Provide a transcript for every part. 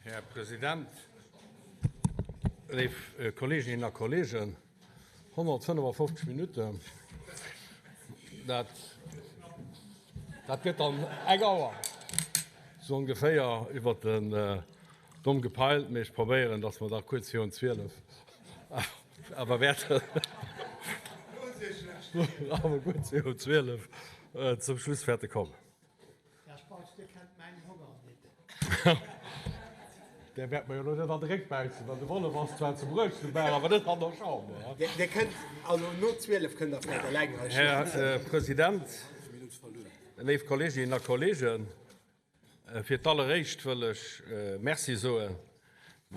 Här President, léif Kolleeginnen a Kolleegen, 155 Minutten, dat gëtt dann eng Auer sou ongeféier iwwert den Domm gepeilt, mee ech probéieren, dass mer da kuerz virun 12 awer wäerten, awer kuerz virun 12 zum Schluss wäerte kommen. Här Spautz, Dir kennt mäin Honger nit. Där wäert mer jo elo net an de Réck bäissen, well de Wollef ass zwar zu Bruechenberg, awer net an der Chamber. Dir kënnt, also no 12 kënnt Der vläicht eleng hei schwätzen. Här President, léif Kolleeginnen a Kolleegen, fir d'alleréischt wëll ech Merci soen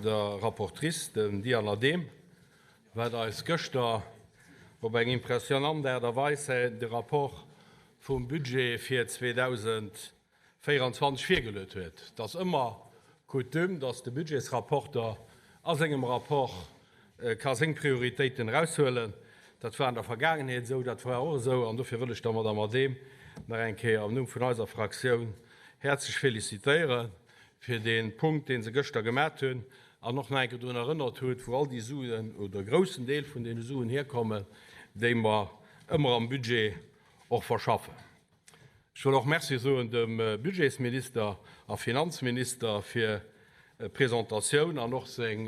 der Rapportrice, dem Diane Adehm, wat eis gëschter op eng impressionant Aart a Weis de Rapport vum Budget fir 2024 virgeluet huet. Et ass ëmmer Coutume, dass de Budgetsrapporter a sengem Rapport ka seng Prioritéiten eraushuelen. Dat war an der Vergaangenheet esou, dat war och esou. An dofir wëll ech der Madame Adehm nach eng Kéier am Numm vun eiser Fraktioun häerzlech félicitéiere fir dee Punkt, dee se gëschter gemat hunn an och nach eng Kéier drun erënnert huet, wou all déi Suen oder e groussen Deel vun deene Suen hierkommen, déi mer ëmmer am Budget och verschaffen. Ech wëll och Merci soen dem Budgetsminister a Finanzminister fir d'Presentatioun an och seng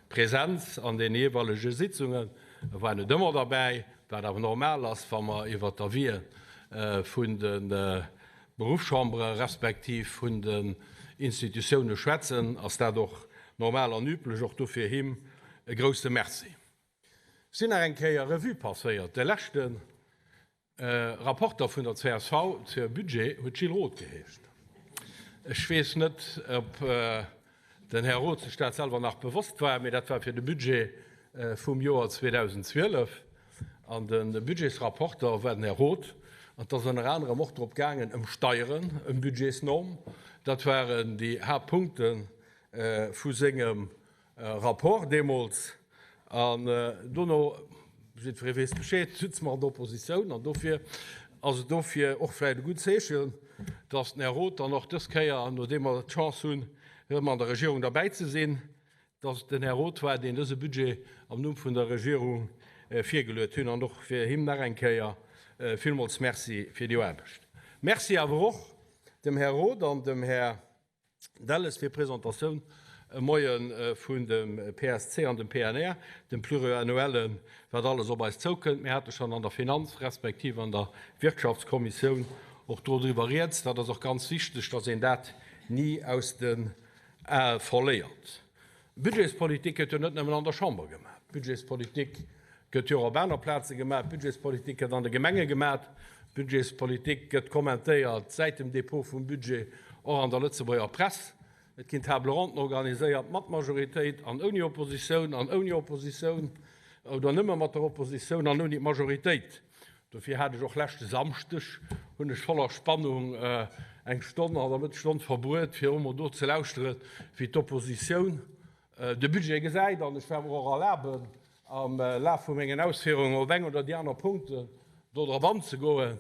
Präsenz an deene jeeweilege Sitzungen. E war net ëmmer derbäi, wat awer normal ass, wa mer iwwert d'Avisë vun de Beruffschambere respektiv vun den Institutioune schwätzen, ass dat och normal an üblech. Och dofir him e grousse Merci. Ech sinn nach eng Kéier Revue passéiert, de leschte Rapporter vun der csv zur Budget huet Gilles Roth geheescht. Ech weess net, ob den Här Roth sech dat selwer nach bewosst war, mee dat war fir de Budget vum Joer 2012. An de Budgetsrapporter war den Här Roth. An et ass ënner anerem och drop gaangen ëm Steieren, ëm Budgetsnorm. Dat waren déi Haaptpunkte vu sengem Rapport deemools. An dono, jiddweree weess Bescheed, sutze mer an der Oppositioun. An dofir ass et dofir och vläicht e gutt Zeechen, datt den Här Roth dann och dës Kéier, nodeem mer d'Chance hunn, erëm an der Regierung derbäi ze sinn, datt et den Här Roth war, deen dëse Budget am Numm vun der Regierung virgeluet hunn. An och fir him nach eng Kéier villmools Merci fir déi Aarbecht. Merci awer och dem Här Roth an dem Här Delles fir d'Presentatioun e Moie vun dem PSC an dem PNR, dem Pluriannuellen, wat alles op eis zoukënnt. Mir hate schonn an der Finanz respektiv an der Wirtschaftskommissioun och dodriwwer rieds. Dat ass och ganz wichteg, dass een dat ni aus den Ae verléiert. Budgetspolitik gëtt jo net nëmmen an der Chamber gemaach. Budgetspolitik gëtt jo och op aner Plaze gemaach. Budgetspolitik gëtt an de Gemenge gemaach. Budgetspolitik gëtt kommentéiert säit dem Dépôt vum Budget och an der Lëtzebuerger Press. Et ginn Table ronden organiséiert mat Majoritéit an ouni Oppositioun an ouni Oppositioun oder nëmme mat der Oppositioun an ouni d'Majoritéit. Dofir hat ech och leschte Samschdeg, hunn ech voller Spannung eng Stonn, hallwer Stonn verbruet, fir emol do ze lauschteren, wéi d'Oppositioun de Budget gesäit. An ech war mer och erlaben, am Laf vu mengen Ausféierungen op eng oder déi aner Punkten do drop anzegoen.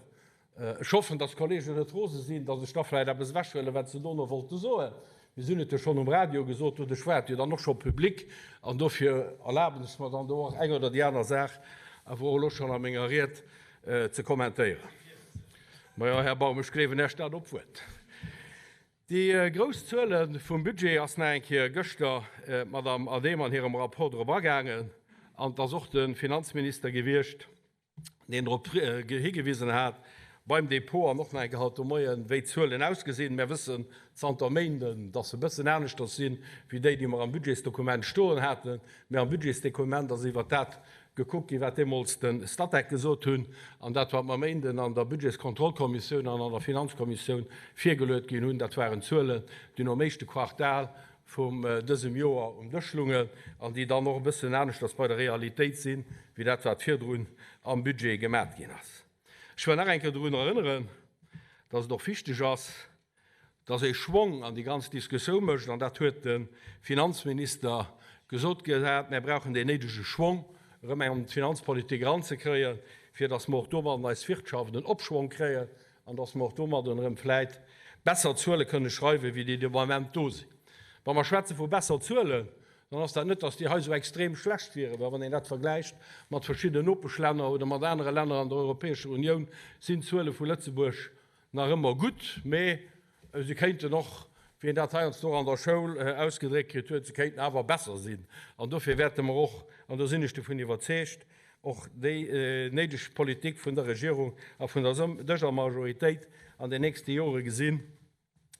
Ech hoffen, dass d'Kollegen net rose sinn, dass ech da vläicht eppes ewechhuelen, wat se dono wollte soen. Mir hunn et jo schonn um Radio gesot, doduerch war et jo dann och scho public. An dofir erlaben ech mer dann do och eng oder déi aner Saach awer och elo schonn a menger Ried ze kommentéieren. Majo, Här Baum, ech gleewen Iech dat op d'Wuert. Déi grouss Zuele vum Budget ass nach eng Kéier gëschter d'Madame Adehm an hirem Rapport drop agaangen. An et ass och de Finanzminister gewiescht, deen drop higewisen hat beim Dépôt an och nach eng Kéier haut de Moien, wéi d'Zuelen ausgesinn. Mär wëssen zanter Méinden, dass se e bëssen aneschters sinn, wéi déi, déi mer am Budgetsdokument stoen haten. Mä am Budgetsdokument ass iwwert dat gekuckt ginn, wat deemools de Statec gesot hunn, an dat, wat mer Méinden an der Budgetskontrollkommissioun an an der Finanzkommissioun virgeluet ginn hunn, dat waren Zuelen, déi nom éischte Quartal vum dësem Joer um Dësch lungen an déi dann och e bëssen aneschters bei der Realitéit sinn, wéi dat, wat virdrun am Budget gemat ginn ass. Ech wëll nach eng Kéier drun erënneren, dass et och wichteg ass, dass ee Schwong an déi ganz Diskussioun mécht, an dat huet de Finanzminister gesot gehat, Mär brauchen deen néidege Schwong, erëm eng an d'Finanzpolitik eranzekréien, fir dass mer och domadden eis Wirtschaft en Opschwong kréien an dass mer och domadden erëm vläit besser Zuele kënne schreiwen, wéi déi de Moment do sinn. Wa mer schwätze vu besser Zuelen, dann ass dat net, dass déi hei esou extrem schlecht wieren, well wann een dat vergläicht mat verschiddenen Nopeschlänner oder mat anere Länner an der Europäescher Unioun, sinn d'Zuele vu Lëtzebuerg nach ëmmer gutt, mee se kéinten och, wéi een dat heiansdo och an der Schoul ausgedréckt kritt huet, se kéinten awer besser sinn. An dofir wäerte mer och, an do sinn ech dovun iwwerzeegt, och déi néideg Politik vun der Regierung a vun der dëser Majoritéit an den nächste Jore gesinn,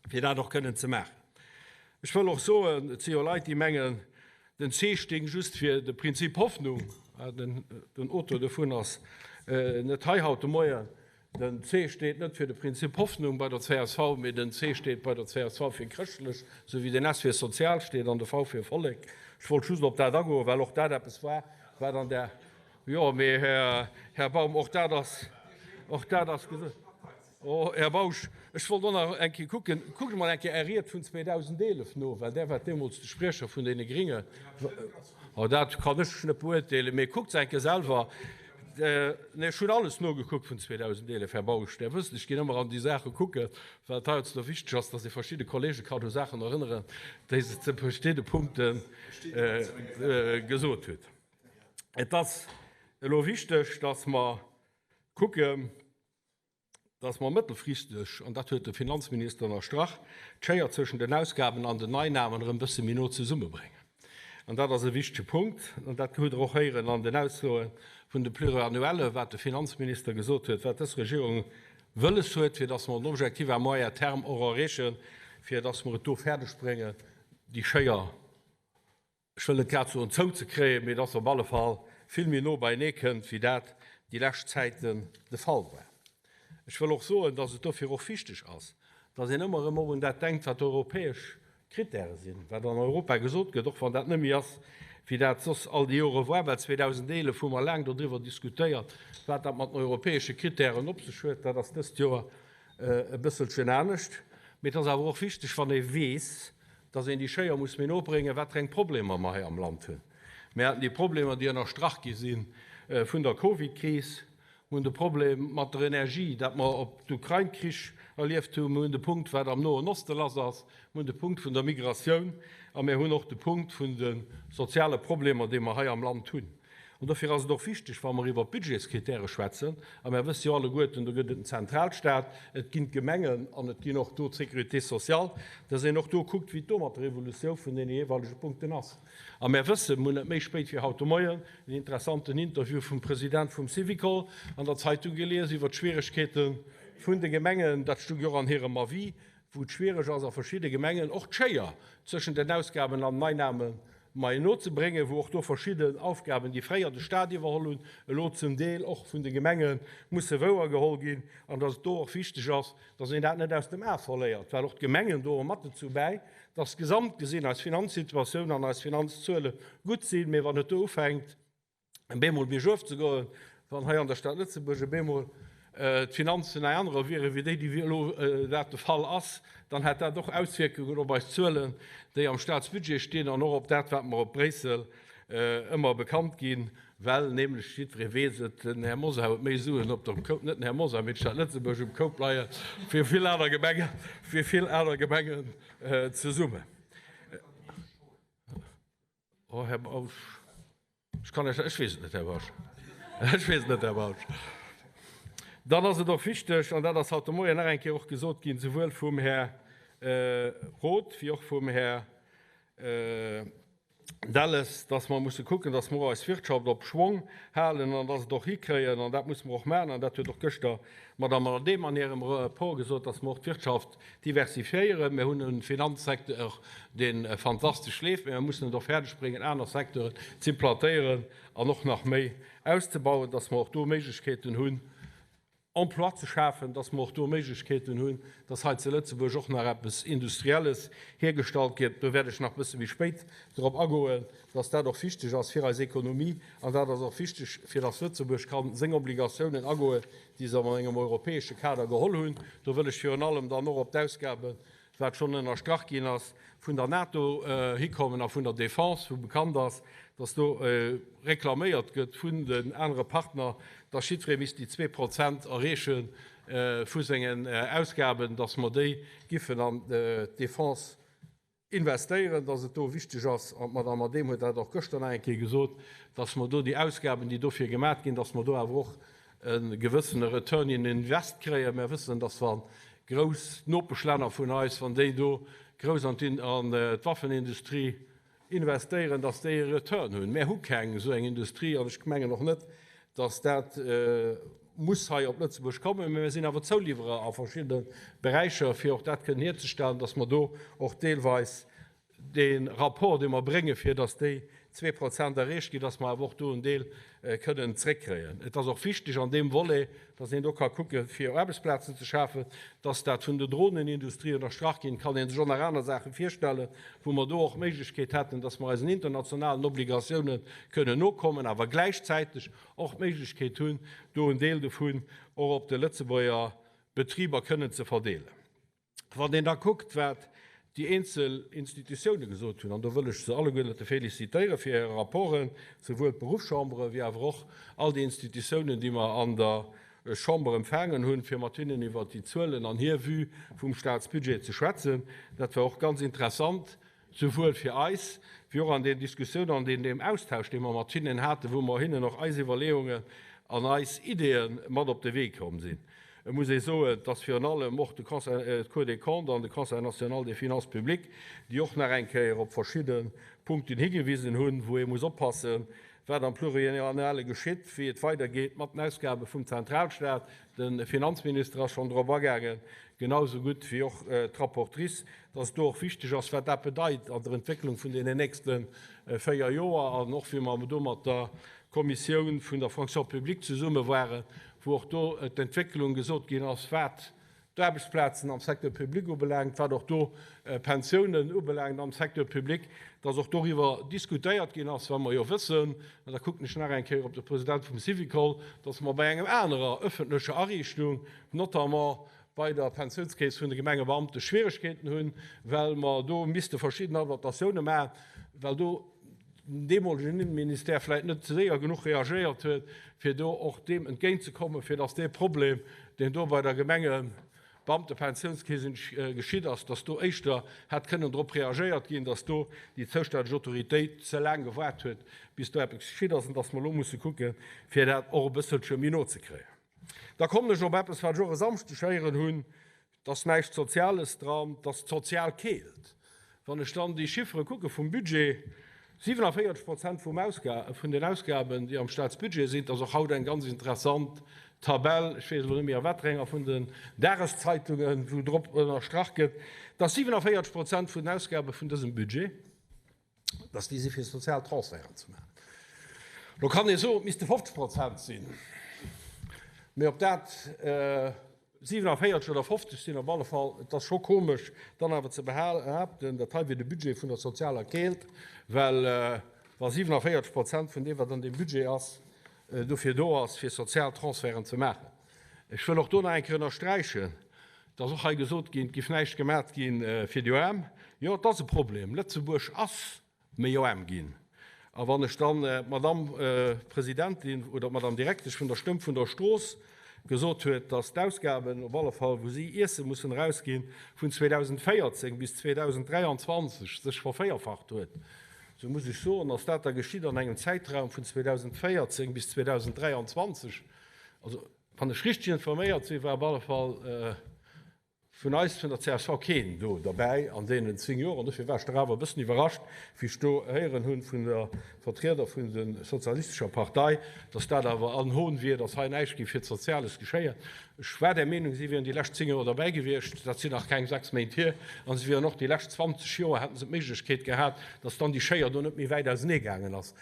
fir dat och kënnen ze maachen. Ech wëll och soen, et si jo Leit, déi mengen, den C sting just fir de Prinzip Hoffnung, den Auteur dovun ass net hei haut de Moien, den C steet net fir de Prinzip Hoffnung bei der csv, mee den C steet bei der csv fir chrëschtlech, esou wéi den S fir sozial steet an de V fir Vollek. Ech wollt just op dat agoen, well och dat eppes war, wat an där. Jo, mee Här Baum, och dat ass, och dat ass gesot. Oh, Här Bausch, ech wollt och nach eng Kéier kucken, kuckt emol eng Kéier Är Ried vun 2011 no, well där waart deemools de Spriecher vun deene Gringe. Oh, dat kann ech net beurteelen, mee kuckt se eng Kéier selwer. Nee, ech hunn alles nogekuckt vun 2011, Här Bausch. Där wësst, ech ginn ëmmer an déi Saache kucken, well et heiansdo wichteg ass, dass ee verschidde Kollege kann u Saachen erënneren, déi se zu verschidde Punkte gesot hutt. Et ass elo wichteg, dass mer kucken, dass mer mëttelfristeg, an dat huet de Finanzminister ënnerstrach, d'Schéier zwëschen den Ausgaben an den Einnahmen erëm e bësse méi no zesummebréngen. An dat ass e wichtege Punkt, an dat hutt Der och héieren an den Aussoe vun de Pluriannuellen, wat de Finanzminister gesot huet, wat dës Regierung wëlles huet, fir dass mer den Objectif à moyen terme och erreechen, fir dass mer et do fäerdegbréngen, déi Schéier, ech wëll net grad soen zouzekréien, mee dass se op alle Fall vill méi no beienee kënnt, wéi dat déi lescht Zäiten de Fall war. Ech wëll och soen, dass et dofir och wichteg ass, dass een ëmmer erëm och un dat denkt, wat europäesch Krittäre sinn, wat an Europa gesot gëtt, och wann dat net méi ass, wéi dat soss all déi Jore war, well 2011 hu mer laang dodriwwer diskutéiert, wat dat mat den europäesche Krittären op sech huet. Dat ass dëst Joer e bësselchen anescht. Mee et ass awer och wichteg, wann ee weess, dass een déi Schéier muss méi no bréngen, wat fir eng Problemer mer hei am Land hunn. Mir haten déi Problemer, déi ënnerstrach gi si vun der Covidkris, mir hunn de Problem mat der Energie, dat mer op d'Ukrain-Krich erlieft hunn, mir hunn de Punkt, wat am Noen Oste lass ass, mir hunn de Punkt vun der Migratioun a mir hunn och de Punkt vun de soziale Problemer, déi mer hei am Land hunn. An dofir ass et och wichteg, wa mer iwwer Budgetskritäre schwätzen, a mer wësse jo alleguerten, do gëtt et den Zentralstat, et ginn d'Gemengen an et ginn och do d'Sécurité sociale, dass een och do kuckt, wéi et do mat der Evolutioun vun deene jeeweilege Punkten ass. A mer wëssen, mer hunn net méi spéit wéi haut de Moien en interessanten Interview vum President vum Syvicol an der Zeitung gelies iwwer d'Schwieregkeete vun de Gemengen, dat stung jo och an hirem Avis, wou et schwiereg ass a verschidde Gemengen och d'Schéier zwëschen den Ausgaben an den Einnahme mei no ze bréngen, wou och do verschidden Aufgaben, déi fréier de Stat iwwerholl hunn, elo zum Deel och vun de Gemenge musse wouergeholl ginn, an dass et do och wichteg ass, dass een dat net aus dem A verléiert, well och d'Gemengen droe mat dozou bäi, dass gesamt gesinn eis Finanzsituatioun an eis Finanzzuele gutt sinn. Mee wann et do ufänkt, e bemol biergof ze goen, wann hei an der Stad Lëtzebuerg e bemol d'Finanzen eng anerer wieren, wéi déi, déi elo dat de Fall ass, dann hätt dat och Auswierkungen op eis Zuelen, déi am Statsbudget stinn, an och op dat, wat mer op Bréissel ëmmer bekannt ginn, well nämlech, jiddweree weess et, den Här Mosar huet méi Suen op der Koup, net den Här Mosar, mee d'Stad Lëtzebuerg um Koup leie wéi vill aner Gemengen, wéi vill aner Gemengen zesummen. Oh, Här Bausch, ech kann lech, ech weess et net, Här Bausch, ech weess et net, Här Bausch. Dann ass et och wichteg, an dat ass haut de Moien nach eng Kéier och gesot ginn, souwuel vum Här Roth wéi och vum Här Delles, dass mer musse kucken, dass mer och eis Wirtschaft op Schwong halen an dass et och hikréien, an dat musse mer och maachen, an dat huet och gëschter d'Madame Adehm an hirem Rapport gesot, dass mer och d'Wirtschaft Diversifiéieren. Mir hunn e Finanzsecteur, dee fantastesch leeft, mä mir mussen et och fäerdeg bréngen, aner Secteuren z'implantéieren an och nach méi auszebauen, dass mer och do Méiglechkeeten hunn, Emploi ze schafen, dass mer och do Méiglechkeeten hunn, dass hei zu Lëtzebuerg och nach eppes Industrielles hiergestallt gëtt. Do wäert ech nach e bësse méi spéit drop agoen, dass dat och wichteg ass fir eis Ekonomie an dat ass och wichteg, fir dass Lëtzebuerg ka seng Obligatiounen agoen, déi se an engem europäesche Kader geholl hunn. Do wëll ech virun allem dann och op d'Ausgaben, wat schonn ënnerstrach ginn ass, vun der NATO hikommen a vun der Défense, wou bekannt ass, dass do reklaméiert gëtt vun den anere Partner, dass jiddweree misst déi 2% erreeche vu sengen Ausgaben, dass mer déi giffen an d'Défense. Investéieren, dass et do wichteg ass, an d'Madame Adehm huet dat och gëschter nach eng Kéier gesot, dass mer do déi Ausgaben, déi dofir gemaat ginn, dass mer do awer och e gewëssene Return in invest kréien. Mer wëssen, dass wa grouss Nopeschlänner vun eis, wann déi do grouss an d'Waffenindustrie investéieren, dass déi e Return hunn. Mär hu keng esou eng Industrie an ech mengen och net, dass dat muss hei op Lëtzebuerg kommen, mä mir sinn awer Zouliwwerer a verschiddene Beräicher, fir och dat kënnen hierzestellen, dass mer do och deelweis dee Rapport, dee mer bréngen, fir dass déi 2% erreecht ginn, dass mer awer och do en Deel kënnen zréckkréien. Et ass och wichteg an deem Volet, dass een do ka kucken, fir Aarbechtsplazen ze schafen, dass dat vun der Drohnenindustrie ënnerstrach ginn, kann ee sech och nach aner Saache virstellen, wou mer do och d'Méiglechkeet hätten, dass mer eisen internationalen Obligatiounen kënnen nokommen, awer gläichzäiteg och d'Méiglechkeet hunn, do en Deel dovun och op de Lëtzebuerger Betriber kënnen ze verdeelen. Wann een da kuckt, wat déi eenzel Institutioune gesot hunn, an do wëll ech se alleguerte félicitéiere fir hir Rapporten, souwuel d'Beruffschambere wéi awer och all déi Institutiounen, déi mer an der Chamber empfaangen hunn, fir mat hinnen iwwert déi Zuelen an hir Vue vum Statsbudget ze schwätzen, dat war och ganz interessant. souwuel fir eis wéi och an den Diskussiounen an deem Austausch, dee mer mat hinnen haten, wou mer hinnen och eis Iwwerleeungen an eis Ideeë mat op de Wee komm sinn. Et muss ee soen, dass virun allem och de Conseil, d'Cour des Comptes an de Conseil national des finances publiques, déi och nach eng Kéier op verschidde Punkten higewisen hunn, wou ee muss oppassen, wat am Pluriannuelle geschitt, wéi et weidergeet mat den Ausgabe vum Zentralstaat. De Finanzminister ass schonn drop agaangen, genau esou gutt wéi och d'Rapportrice, dass et do och wichteg ass, wat dat bedeit an der Entwécklung vun deenen nächste véier Joer an och wéi mer do mat der Kommissioun vun der Fonction publique zesumme waren, wou och do d'Entwécklung gesot ginn ass, wat d'Aarbechtsplazen am Secteur public ubelaangt, wat och do d'Pensiounen ubelaangt am Secteur public, dass och doriwwer diskutéiert ginn ass, well mer jo wëssen, an da kucken ech nach eng Kéier op de President vum Syvicol, dass mer bei engem anerer öffentlecher Ariichtung, notamment bei der Pensiounskeess vun de Gemengebeamte Schwieregkeeten hunn, well mer do misste verschidden Adaptatioune maachen, well do den deemolegen Innenministère vläicht net séier genuch reagéiert huet, fir do och deem entgéintzekommen, fir dass dee Problem, deen do bei der Gemengebeamtepensiounskeess geschitt ass, dass do éischter hätt kënnen drop reagéiert ginn, dass do déi zoustänneg Autoritéit ze laang gewaart huet, bis do eppes geschitt ass, an dass mer elo musse kucken, fir dat och e bësselche méi no ze kréien. Da kommen ech op eppes, wat ech och e Samschdeg héieren hunn, Et ass näischt Soziales dran, et ass d'sozial Keelt. Wann ech dann déi Chiffere kucke vum Budget, 47 Prozent vum Ausga vun den Ausgaben, déi am Staatsbudget sinn, et ass och haut eng ganz interessant Tabell, ech weess elo net méi a wat fir enger vun den Dageszeitungen, wou drop ënnerstrach gëtt, dass 47 Prozent vun den Ausgabe vun dësem Budget, dass déi si fir sozial Transferten ze maachen. Lo kann ee soen, et misste 50 Prozent sinn, mee ob dat 47 oder 50 sinn, op alle Fall, et ass scho komesch dann awer ze behaapten, dat hei wier de Budget vun der sozialer Keelt, well wa 47 Prozent vun deem, wat an deem Budget ass, dofir do ass, fir sozial Transferten ze maachen. Ech wëll och do nach eng Kéier ënnersträichen, Et ass och hei gesot ginn, et géif näischt gemat gi fir déi Aarm. Jo, et ass e Problem. Lëtzebuerg ass méi aarm ginn. A wann ech dann d'Madamm Presidentin oder d'Madamm Direktesch vun der Stëmm vun der Strooss gesot huet, datt d'Ausgaben, op alle Fall wou si Iesse mussen erausginn, vun 2014 bis 2023 sech vervéierfacht huet, esou muss ech soen, ass dat da geschitt an engem Zäitraum vun 2014 bis 2023. Also, Wann ech richteg informéiert sinn, war op alle Fall vun eis, vun der csv, keen do derbäi an deenen 10 Joer. An dofir war ech dach awer e bëssen iwwerrascht, wéi ech do héieren hunn vun der Vertrieder vun der sozialistescher Partei, dass dat awer en Hohn wier, dass hei näischt géif fir d'Soziales geschéien. Ech war der Meenung, si wieren déi lescht 10 Joer derbäi gewiescht. Dat sinn nach keng 6 Méint hier. A si wieren och déi lescht 20 Joer, hätte se d'Méiglechkeet gehat, dass dann déi Schéier do net méi wäit auseneegaangen ass.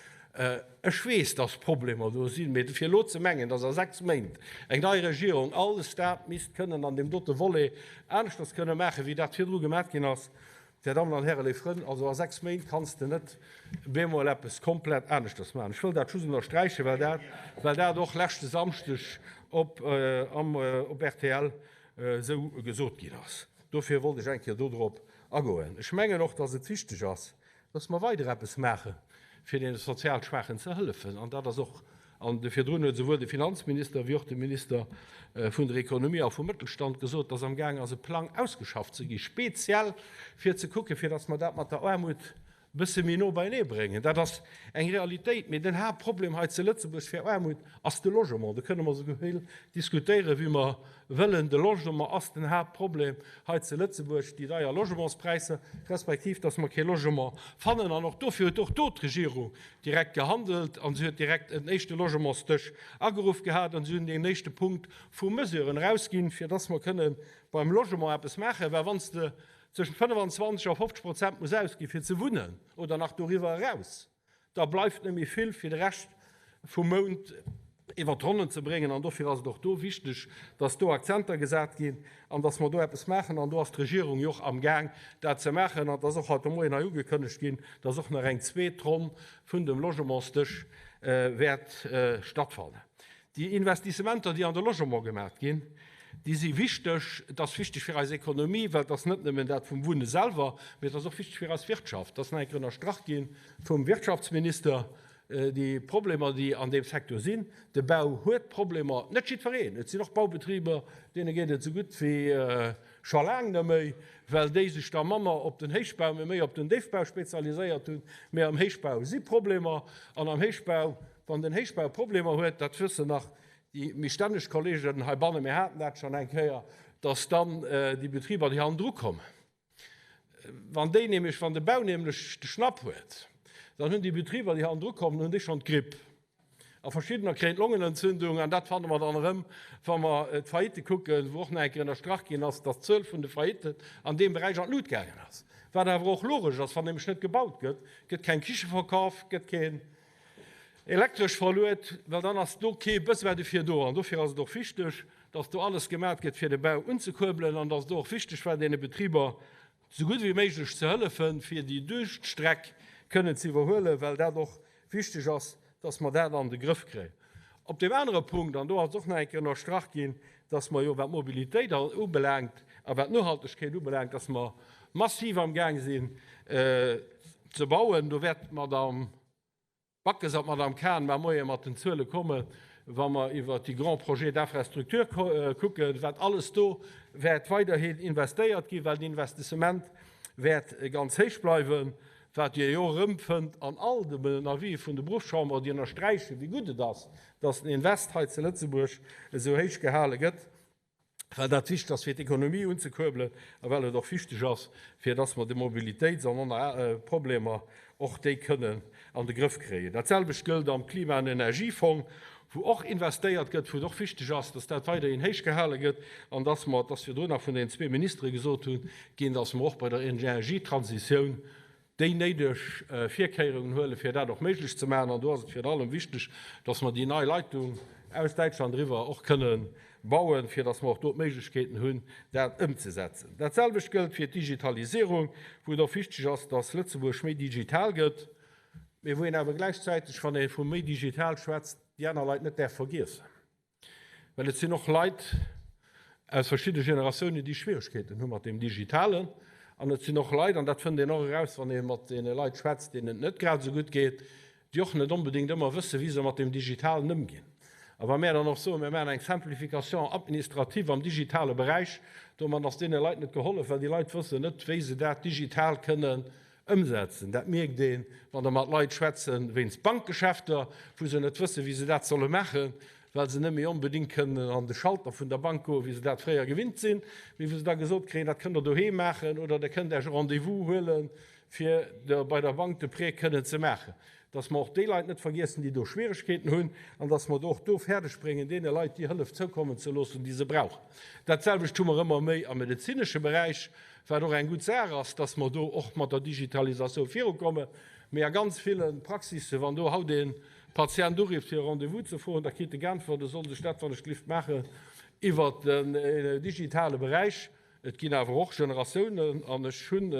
Ech weess, dass Problemer do sinn, mee fir elo ze mengen, dass a 6 Méint eng nei Regierung alles dat misst kënnen an deem dote Volet aneschters kënne maachen, wéi dat virdru gemaach ginn ass, Dir Dammen an Hären, léif Frënn, also a 6 Méint kanns de net bemol eppes komplett aneschters maachen. Ech wëll dat just ënnersträichen, well dat, well dat och leschte Samschdeg op, am, op rtl esou gesot ginn ass. Dofir wollt ech eng Kéier dodrop agoen. Ech mengen och, dass et wichteg ass, dass mer weider eppes maache fir deene sozial Schwaachen ze hëllefen. An dat ass och An de virdrun huet esouwuel de Finanzminister wéi och de Minister vun der Ekonomie a vum Mëttelstand gesot, dass amgaang ass e Plang ausgeschafft ze gi speziell fir ze kucken, fir dass mer dat mat der Aarmut e bësse méi no beienee bréngen. Dat ass eng Realitéit. Mee den Haaptproblem hei zu Lëtzebuerg fir Aarmut ass de Logement. Do kënne mer esou vill diskutéieren, wéi mer wëllen. De Logement ass den Haaptproblem hei zu Lëtzebuerg, déi deier Logementspräisser, respektiv dass mer kee Logement fannen. An och dofir huet och do d'Regierung direkt gehandelt an si huet direkt en éischte Logementsdësch ageruff gehat an si hunn deen éischte Punkt vu Mesuren erausginn, fir dass mer kënne beim Logement eppes maachen. Well wann s de tëschent 25 a 50 Prozent muss ausgi fir ze wunnen oder nach doriwwer eraus, da bleift net méi vill fir de Rescht vum Mount iwwer d'Ronnen ze bréngen. An dofir ass et och do wichteg, dass do Akzenter gesat ginn an dass mer do eppes maachen. An do ass d'Regierung jo och amgaang, dat ze maachen. An et ass och haut de Moien hei ugekënnegt ginn, dass och nach eng zweet Ronn vun dem Logementsdësch wäert stattfannen. Déi Investissementer, déi an de Logement gemaach ginn, déi si wichteg. Et ass wichteg fir eis Ekonomie, well et ass net nëmmen dat vum Wunne selwer, mee et ass och wichteg fir eis Wirtschaft. Et ass nach eng Kéier ënnerstrach gi vum Wirtschaftsminister, déi Problemer, déi an deem Secteur sinn. De Bau huet Problemer, net jiddwereen. Et sinn och Baubetriber, deene geet et esou gutt wéi scho laang net méi, well déi sech da manner op den Héichbau, mee méi op den Déifbau spezialiséiert hunn. Mee am Héichbau si Problemer an am Héichbau Wann den Héichbau Problemer huet, dat wëssen nach déi méi stänneg Kollegen heibannen, mir haten dat schonn eng Kéier, dass dann déi Betriber, déi hannendru kommen, wann déi nämlech, wann de Bau nämlech de Schnapp huet, dann hunn déi Betriber, déi hannendru kommen, hunn déi schonn d'Gripp. A verschiddener kréien d'Longenentzündung. An dat fanne mer dann erëm, wa mer d'Faillitte kucken, wou och nach eng Kéier ënnerstrach ginn ass, dass d'Zuel vun de Faillitten an deem Beräich an d'Lut gaangen ass. Wat awer och logesch ass, wann nämlech net gebaut gëtt, gëtt keng Kiche verkaf, gëtt keen Elektresch verluet, well dann ass do kee Besoin dofir do. An dofir ass et och wichteg, dass do alles gemat gëtt, fir de Bau unzekuerbelen, an dass et och wichteg war, deene Betriber esou gutt wéi méiglech ze hëllefen, fir déi Duuschtstreck kënnen ze iwwerhuelen, well dat och wichteg ass, dass mer dat an de Grëff kréien. Op deem anere Punkt, an do ass et och nach eng Kéier ënnerstrach ginn, dass mer jo, wat d'Mobilitéit ubelaangt a wat d'Nohaltegkeet ubelaangt, dass mer massiv amgaang sinn ze bauen. Do wäert d'Madame Backes an d'Madame Cahen mar moie mat den Zuele kommen, wa mer iwwert déi grands projets d'infrastructure kucken, wat alles do wäert weiderhin investéiert ginn, well den Investissement wäert ganz héich bleiwen, wat Dir jo erëmfënnt an all den Avisë vun de Beruffschamberen, déi ënnersträichen, wéi gutt et ass, dass den Invest hei zu Lëtzebuerg esou héich gehale gëtt. well dat wichteg ass fir d'Ekonomie unzekuerbelen a well et och wichteg ass, fir dass mer de Mobilitéits an Problemer och déi kënnen an de Grëff kréien. Dat selwecht gëllt am Klima an Energiefong, wou och investéiert gëtt, wou et och wichteg ass, dass dat weiderhin héich gehale gëtt an dass mer, et ass virdrun nach vun den zwee Ministere gesot hunn ginn, dass mer och bei der Energietransitioun déi néideg Virkéierungen huelen, fir dat och méiglech ze maachen. An do ass et virun allem wichteg, dass mer déi nei Leitung aus Däitschland eriwwer och kënnen bauen, fir dass mer och do d'Méiglechkeeten hunn, dat ëmzesetzen. Dat selwecht gëllt fir d'Digitalisierung, wou et och wichteg ass, dass Lëtzebuerg méi digital gëtt, mee wou een awer gläichzäiteg, wann ee vu méi digital schwätzt, déi aner Leit net däerf vergiessen. Well et sinn och Leit aus verschidde Generatiounen, déi Schwieregkeeten hu mat deem Digitalen. An et sinn och Leit, an dat fënnt een och eraus, wann ee mat deene Leit schwätzt, deenen et net grad esou gutt geet, déi och net onbedéngt ëmmer wëssen, wéi se mat deem Digitalen ëmginn. A wa mär dann och soen, mir maachen eng Simplification administrative am digitale Beräich, domat ass deene Leit net gehollef, well déi Leit wëssen net, wéi se dat digital kënnen Ëmsetzen. Dat mierkt een, wann Der mat Leit schwätzen wéinst Bankgeschäfter, wou se net wëssen, wéi se dat solle maachen, well se net méi onbedéngt kënnen an de Schalter vun der Bank goen, wéi se dat fréier gewinnt sinn, mee wou se da gesot kréien, dat kënnt Der doheem maachen oder Der kënnt Iech e Rendez-vous huelen, fir bei der Bank de Prêt kënnen ze maachen. Dass mer och déi Leit net vergiessen, déi do Schwieregkeeten hunn, an dass mer et och do fäerdegbréngen, deene Leit déi Hëllef zoukommen ze loossen, déi se brauchen. Dat selwecht hu mer ëmmer méi am medezinesche Beräich, wat och eng gutt Saach ass, dass mer do och mat der Digitalisatioun virukommen. Mee a ganz ville Praxissen, wann do haut ee Patient urifft, fir e Rendez-vous ze froen, da kritt e geäntwert, e soll sech dat, wann ech d'Lift maachen, iwwert den digitale Beräich. Et ginn awer och Generatiounen, an ech hunn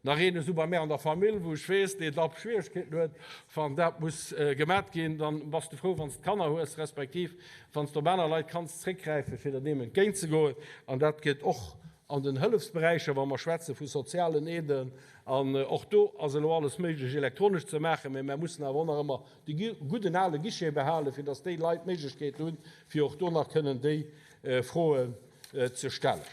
nach een esou bei mär an der Famill, wou ech weess, deen da Schwieregkeeten huet, wann dat muss gemat ginn, dann bass de frou, wann s de Kanner hues, respektiv wann s de op aner Leit kanns zréckgräifen, fir der deem entgéintzegoen. An dat gëtt och. An den Hëllefsberäicher, wa mer schwätze vu sozialen Aiden, an och do ass elo alles méiglech elektronesch ze maachen, mä mer mussen awer och nach ëmmer de gudden ale Guichet behalen, fir dass déi Leit d'Méiglechkeet hunn, fir och do nach kënnen déi Froen ze stellen.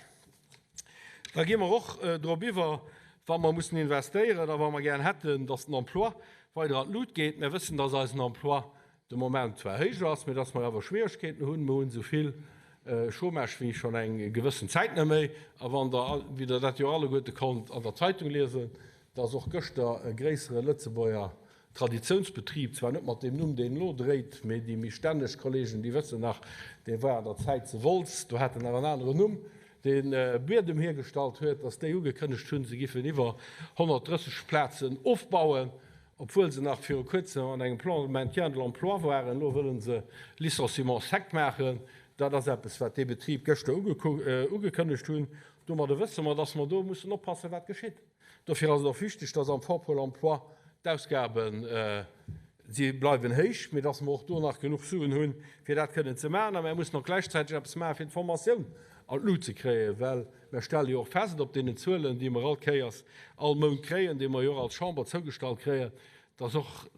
Da gi mer och drop iwwer, wa mer mussen investéieren a wa mer gär hätten, dass den Emploi weider an d'Lut geet. Mir wëssen, dass eisen Emploi de Moment zwar héich ass, mee dass mer awer Schwieregkeeten hunn. Mer hunn esou vill Chômage wéi schonn eng gewëssen Zäit net méi. A wann Der, wéi Der dat jo alleguerte konnt an der Zeitung liesen, dass och gëschter e gréissere Lëtzebuerger Traditiounsbetrib, zwar net mat deem Numm, deen elo dréit, mee déi méi stänneg Kollegen, déi wëssen nach, dee war an der Zäit zu Wolz, do hat en nach en aneren Numm, dee Buedem hiergestallt huet, dass déi ugekënnegt hunn, se giffen iwwer 130 Plazen ofbauen, obwuel se nach viru kuerzem an engem Plan de maintien de l'emploi waren. Elo wëlle se Licenciement sec maachen. Dat ass eppes, wat dee Betrib gëschter ugekënnegt hunn. Domadder wësse mer, dass mer do mussen oppassen, wat geschitt. Dofir ass et och wichteg, dass am Fonds pour l'emploi d'Ausgaben, si bleiwen héich, mee dass mer och do nach genuch Suen hunn, fir dat kënnen ze maachen. A mer mussen och gläichzäiteg eppes maachen, fir d'Formatioun an d'Lut ze kréien, well mer stelle jo och fest op deenen Zuelen, déi mer all Kéiers all Mount kréien, déi mer jo och als Chamber zougestallt kréien, dass och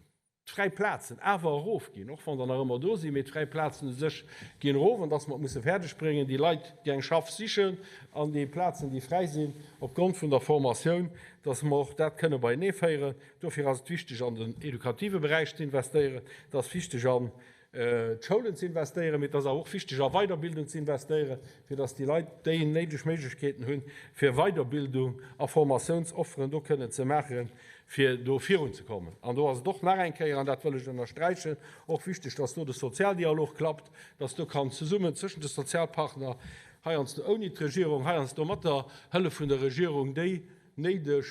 d'fräi Plazen awer erofginn, och wann der nach ëmmer do sinn, mee d'fräi Plazen u sech ginn erof, an dass mer et musse fäerdeg bréngen, déi Leit, déi eng Schaff sichen, an déi Plazen, déi fräi sinn, opgrond vun der Formatioun, dass mer och dat kënne beienee féieren. Dofir ass et wichteg, an den edukative Beräich ze investéieren, et ass wichteg, an d'Schoulen ze investéieren, mee et ass awer och wichteg, a Weiderbildung ze investéieren, fir dass déi Leit déi néideg Méiglechkeeten hunn, fir Weiderbildung a Formatiounsofferen do kënnen ze maachen, fir do virunzekommen. An do ass et och nach eng Kéier, an dat wëll ech ënnersträichen, och wichteg, dass do de Sozialdialog klappt, dass do kann zesummen zwëschent de Sozialpartner, heiansdo ouni d'Regierung, heiansdo mat der Hëllef vun der Regierung, déi néideg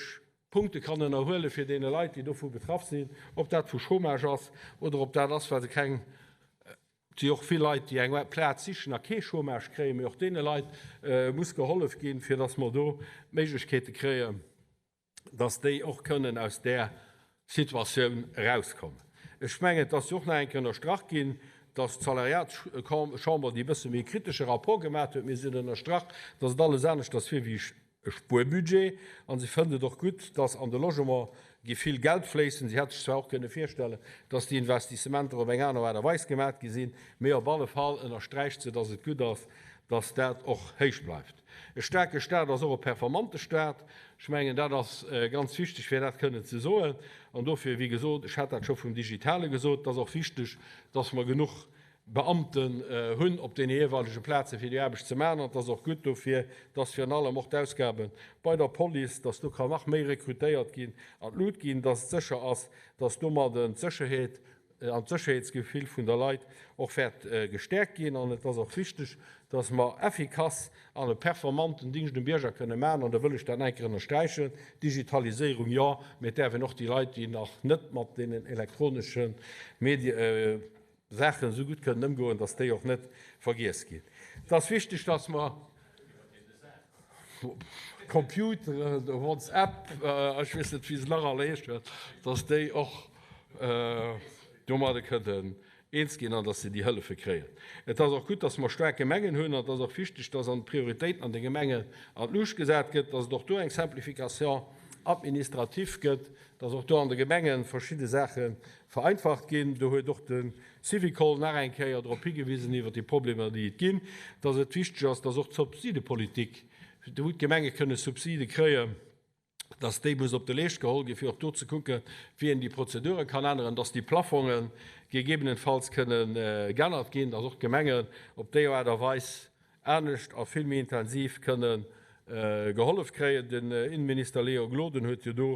Punkte kann ënnerhuelen, fir deene Leit, déi dovu betraff sinn, ob dat vu Chômage ass oder ob dat ass, well se keng, et si och vill Leit, déi eng Plaz sichen a kee Chômage kréien, mee och deene Leit muss gehollef ginn, fir datt mer do d'Méiglechkeete kréien, datt déi och kënnen aus där Situatioun erauskommen. Ech mengen, et ass jo och nach eng Kéier ënnerstrach ginn, datt d'Salariatschamber déi e bësse méi kritesche Rapport gemaach huet, mee si huet ënnerstrach, datt et alles aneschters wier wéi e Spuerbudget an si fënnt et och gutt, dass an de Logement gi vill Geld fléissen. Si hätt sech zwar och kënne virstellen, dass déi Investissementer op eng aner Aart a Weis gemat gi sinn, mee op alle Fall ënnersträicht se, dass et gutt ass, dass dat och héich bleift. E staarke Staat ass och e performante Staat. Ech mengen, dat ass ganz wichteg, fir dat kënnen ze soen. An dofir, wéi gesot, ech hat dat scho vum Digitale gesot, et ass och wichteg, dass mer genuch Beamten hunn op deene jeeweilege Plaze fir déi Aarbecht ze maachen. An et ass och gutt dofir, dass virun allem och d'Ausgabe bei der Police, dass do kann nach méi rekrutéiert ginn, an d'Lut ginn, dass et sécher ass, dass domadden d'Sécherheet an d'Sécherheetsgefill vun der Leit och wäert gestäerkt ginn. An et ass och wichteg, dass mer effikass an e performanten Dingscht um Bierger kënne maachen. An da wëll ech dat nach eng Kéier ënnersträichen, Digitaliséierung, jo, mee et däerf een och déi Leit, déi nach net mat deenen elektronesche Medie, Saachen esou gutt kënnen ëmgoen, dass déi och net vergiess ginn. Et ass wichteg, dass mer Computeren, WhatsApp, ech weess net, wéi se nach all heeschen, dass déi och domadde kënnen eens ginn an dass se déi Hëllefe kréien. Et ass och gutt, dass mer staark Gemengen hunn an et ass och wichteg, dass an d'Prioritéiten an de Gemengen an d'Luucht gesat gëtt, dass et och do eng Simplification administrative gëtt, dass och do an de Gemenge verschidde Saache vereinfacht ginn. Do huet och de Syvicol nach eng Kéier drop higewisen iwwert déi Problemer, déi et ginn, dass et wichteg ass, dass och d'Subsidepolitik, wou d'Gemenge kënne Subside kréien, dass déi muss op de Leescht geholl ginn, fir och do ze kucken, wéi een déi Prozedure kann änneren, dass déi Plafonge gegebenenfalls kënnen geännert ginn, dass och d'Gemengen op déi Aart a Weis anescht a vill méi intensiv kënne gehollef kréien. Den Innenminister Léon Gloden huet jo do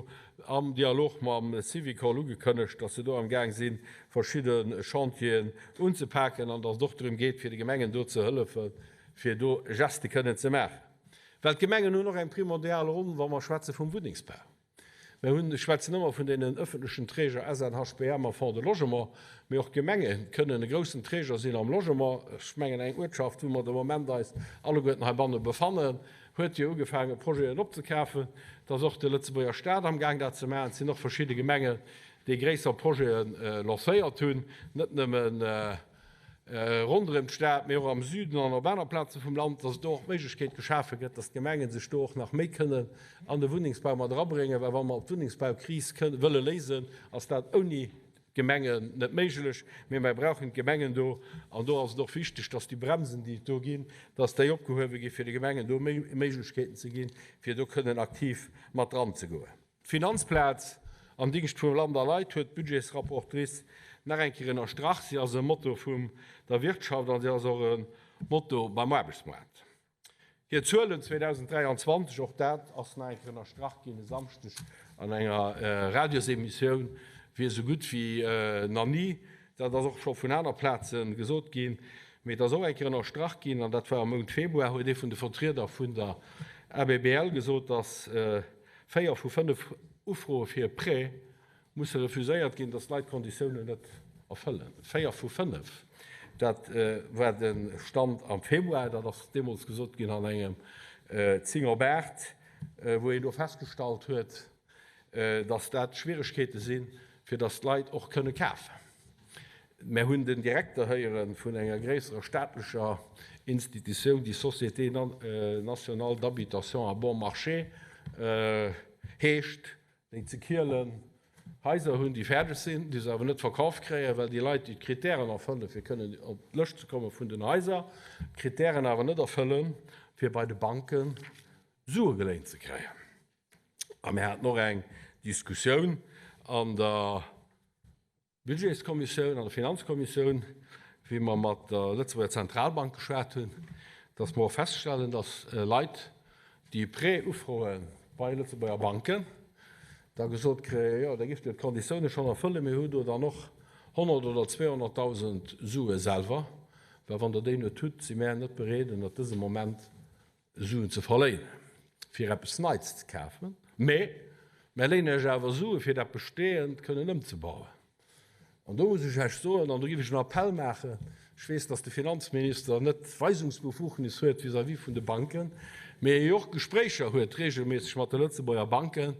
am Dialog mam Syvicol ugekënnegt, datt se do am Gaang sinn, verschidde Chantieren unzepaken an datt et och drëm geet, fir de Gemengen do ze hëllefen, fir do Geste kënnen ze maachen. Well d'Gemengen hunn och eng primordial Roll, wa mer schwätze vum Wunnengsbau. Mir hunn, ech schwätzen ëmmer vun deenen öffentlechen Träger SNHBM a Fonds de Logement, mee och d'Gemenge kënnen e groussen Träger sinn am Logement. Ech mengen, eng Uertschaft, wou mer de Moment eis alleguerten heibanne befannen, huet jo ugefaange Projeten opzekafen. Et ass och de Lëtzebuerger Stat amgaang dat ze maachen. Et sinn och verschidde Gemengen, déi gréisser Projete lancéiert hunn, net nëmmen. Ronderëm d'Stad, mee och am Süden an op aner Plaze vum Land, dass do och d'Méiglechkeet geschafe gëtt, dass d'Gemenge sech do och nach méi kënnen an de Wunnengsbau mat erabréngen. Well wa mer d'Wunnengsbaukris wëlle léisen, ass dat ouni d'Gemengen net méiglech. Mee mer brauchen d'Gemengen do. An do ass et och wichteg, dass déi Bremsen, déi et do ginn, dass déi opgehuewe gi fir de Gemengen do méi Méiglechkeeten ze ginn, fir do kënnen aktiv mat dranzegoen. D'Finanzplaz am Dingscht vum Land a Leit huet d'Budgetsrapportrice nach eng Kéier ënnerstrach. Si ass e Motor vum der Wirtschaft an si ass och e Motor beim Aarbechtsmaart. Hir Zuelen 2023, och dat ass nach eng Kéier ënnerstrach ginn e Samschdeg an enger Radiosemissioun, wier esou gutt wéi nach ni. Dat ass och scho vun aner Plaze gesot ginn. Mee et ass och eng Kéier ënnerstrach ginn, an dat war am Mount Februar, huet ee vun de Vertrieder vun der ABBL gesot, dass 4 vu 5 Ufroe fir e Prêt musse refuséiert ginn, dass d'Leit d'Konditiounen net erfëllen. 4 vu 5, dat war de Stand am Februar. Dat ass deemools gesot ginn an engem 10 op 8, wou een do festgestallt huet, dass dat Schwieregkeete sinn, fir dass d'Leit och kënne kafen. Mär hunn den Direkter héiere vun enger gréisserer staatlecher Institutioun, déi Société nationale d'habitation à bon marché heescht, déi zu Kielen Haiser hunn, déi fäerdeg sinn, déi se awer net verkaf kréien, well déi Leit, déi d'Kritären erfëllen, fir kënnen op d'Lëscht ze komme vun den Haiser, d'Kritären awer net erfëllen, fir bei de Banke Sue geléint ze kréien. A mir haten och eng Diskussioun an der Budgetskommissioun, an der Finanzkommissioun, wéi mer mat der Lëtzebuerger Zentralbank geschwat hunn, dass mer och feststellen, dass Leit, déi e Prêt ufroe bei Lëtzebuerger Banken, da gesot kréien, jo, da giff Dir d'Konditioune schonn erfëllen, mee hutt do dann och 100 oder 200.000 Sue selwer, well wann Der déi net hutt, si mär net bereet, ënnert dësem Moment Suen ze verléinen, fir eppes Neits ze kafen, mä mär léinen Iech awer Sue fir dat Bestehend kënnen ëmzebauen. An do muss ech Iech soen, an do géif ech en Appell maachen, ech weess, datt de Finanzminister net d'Weisungsbefugnis huet vis-à-vis vun de Banken, mä e jo och Gespréicher huet regelméisseg mat de Lëtzebuerger Banken,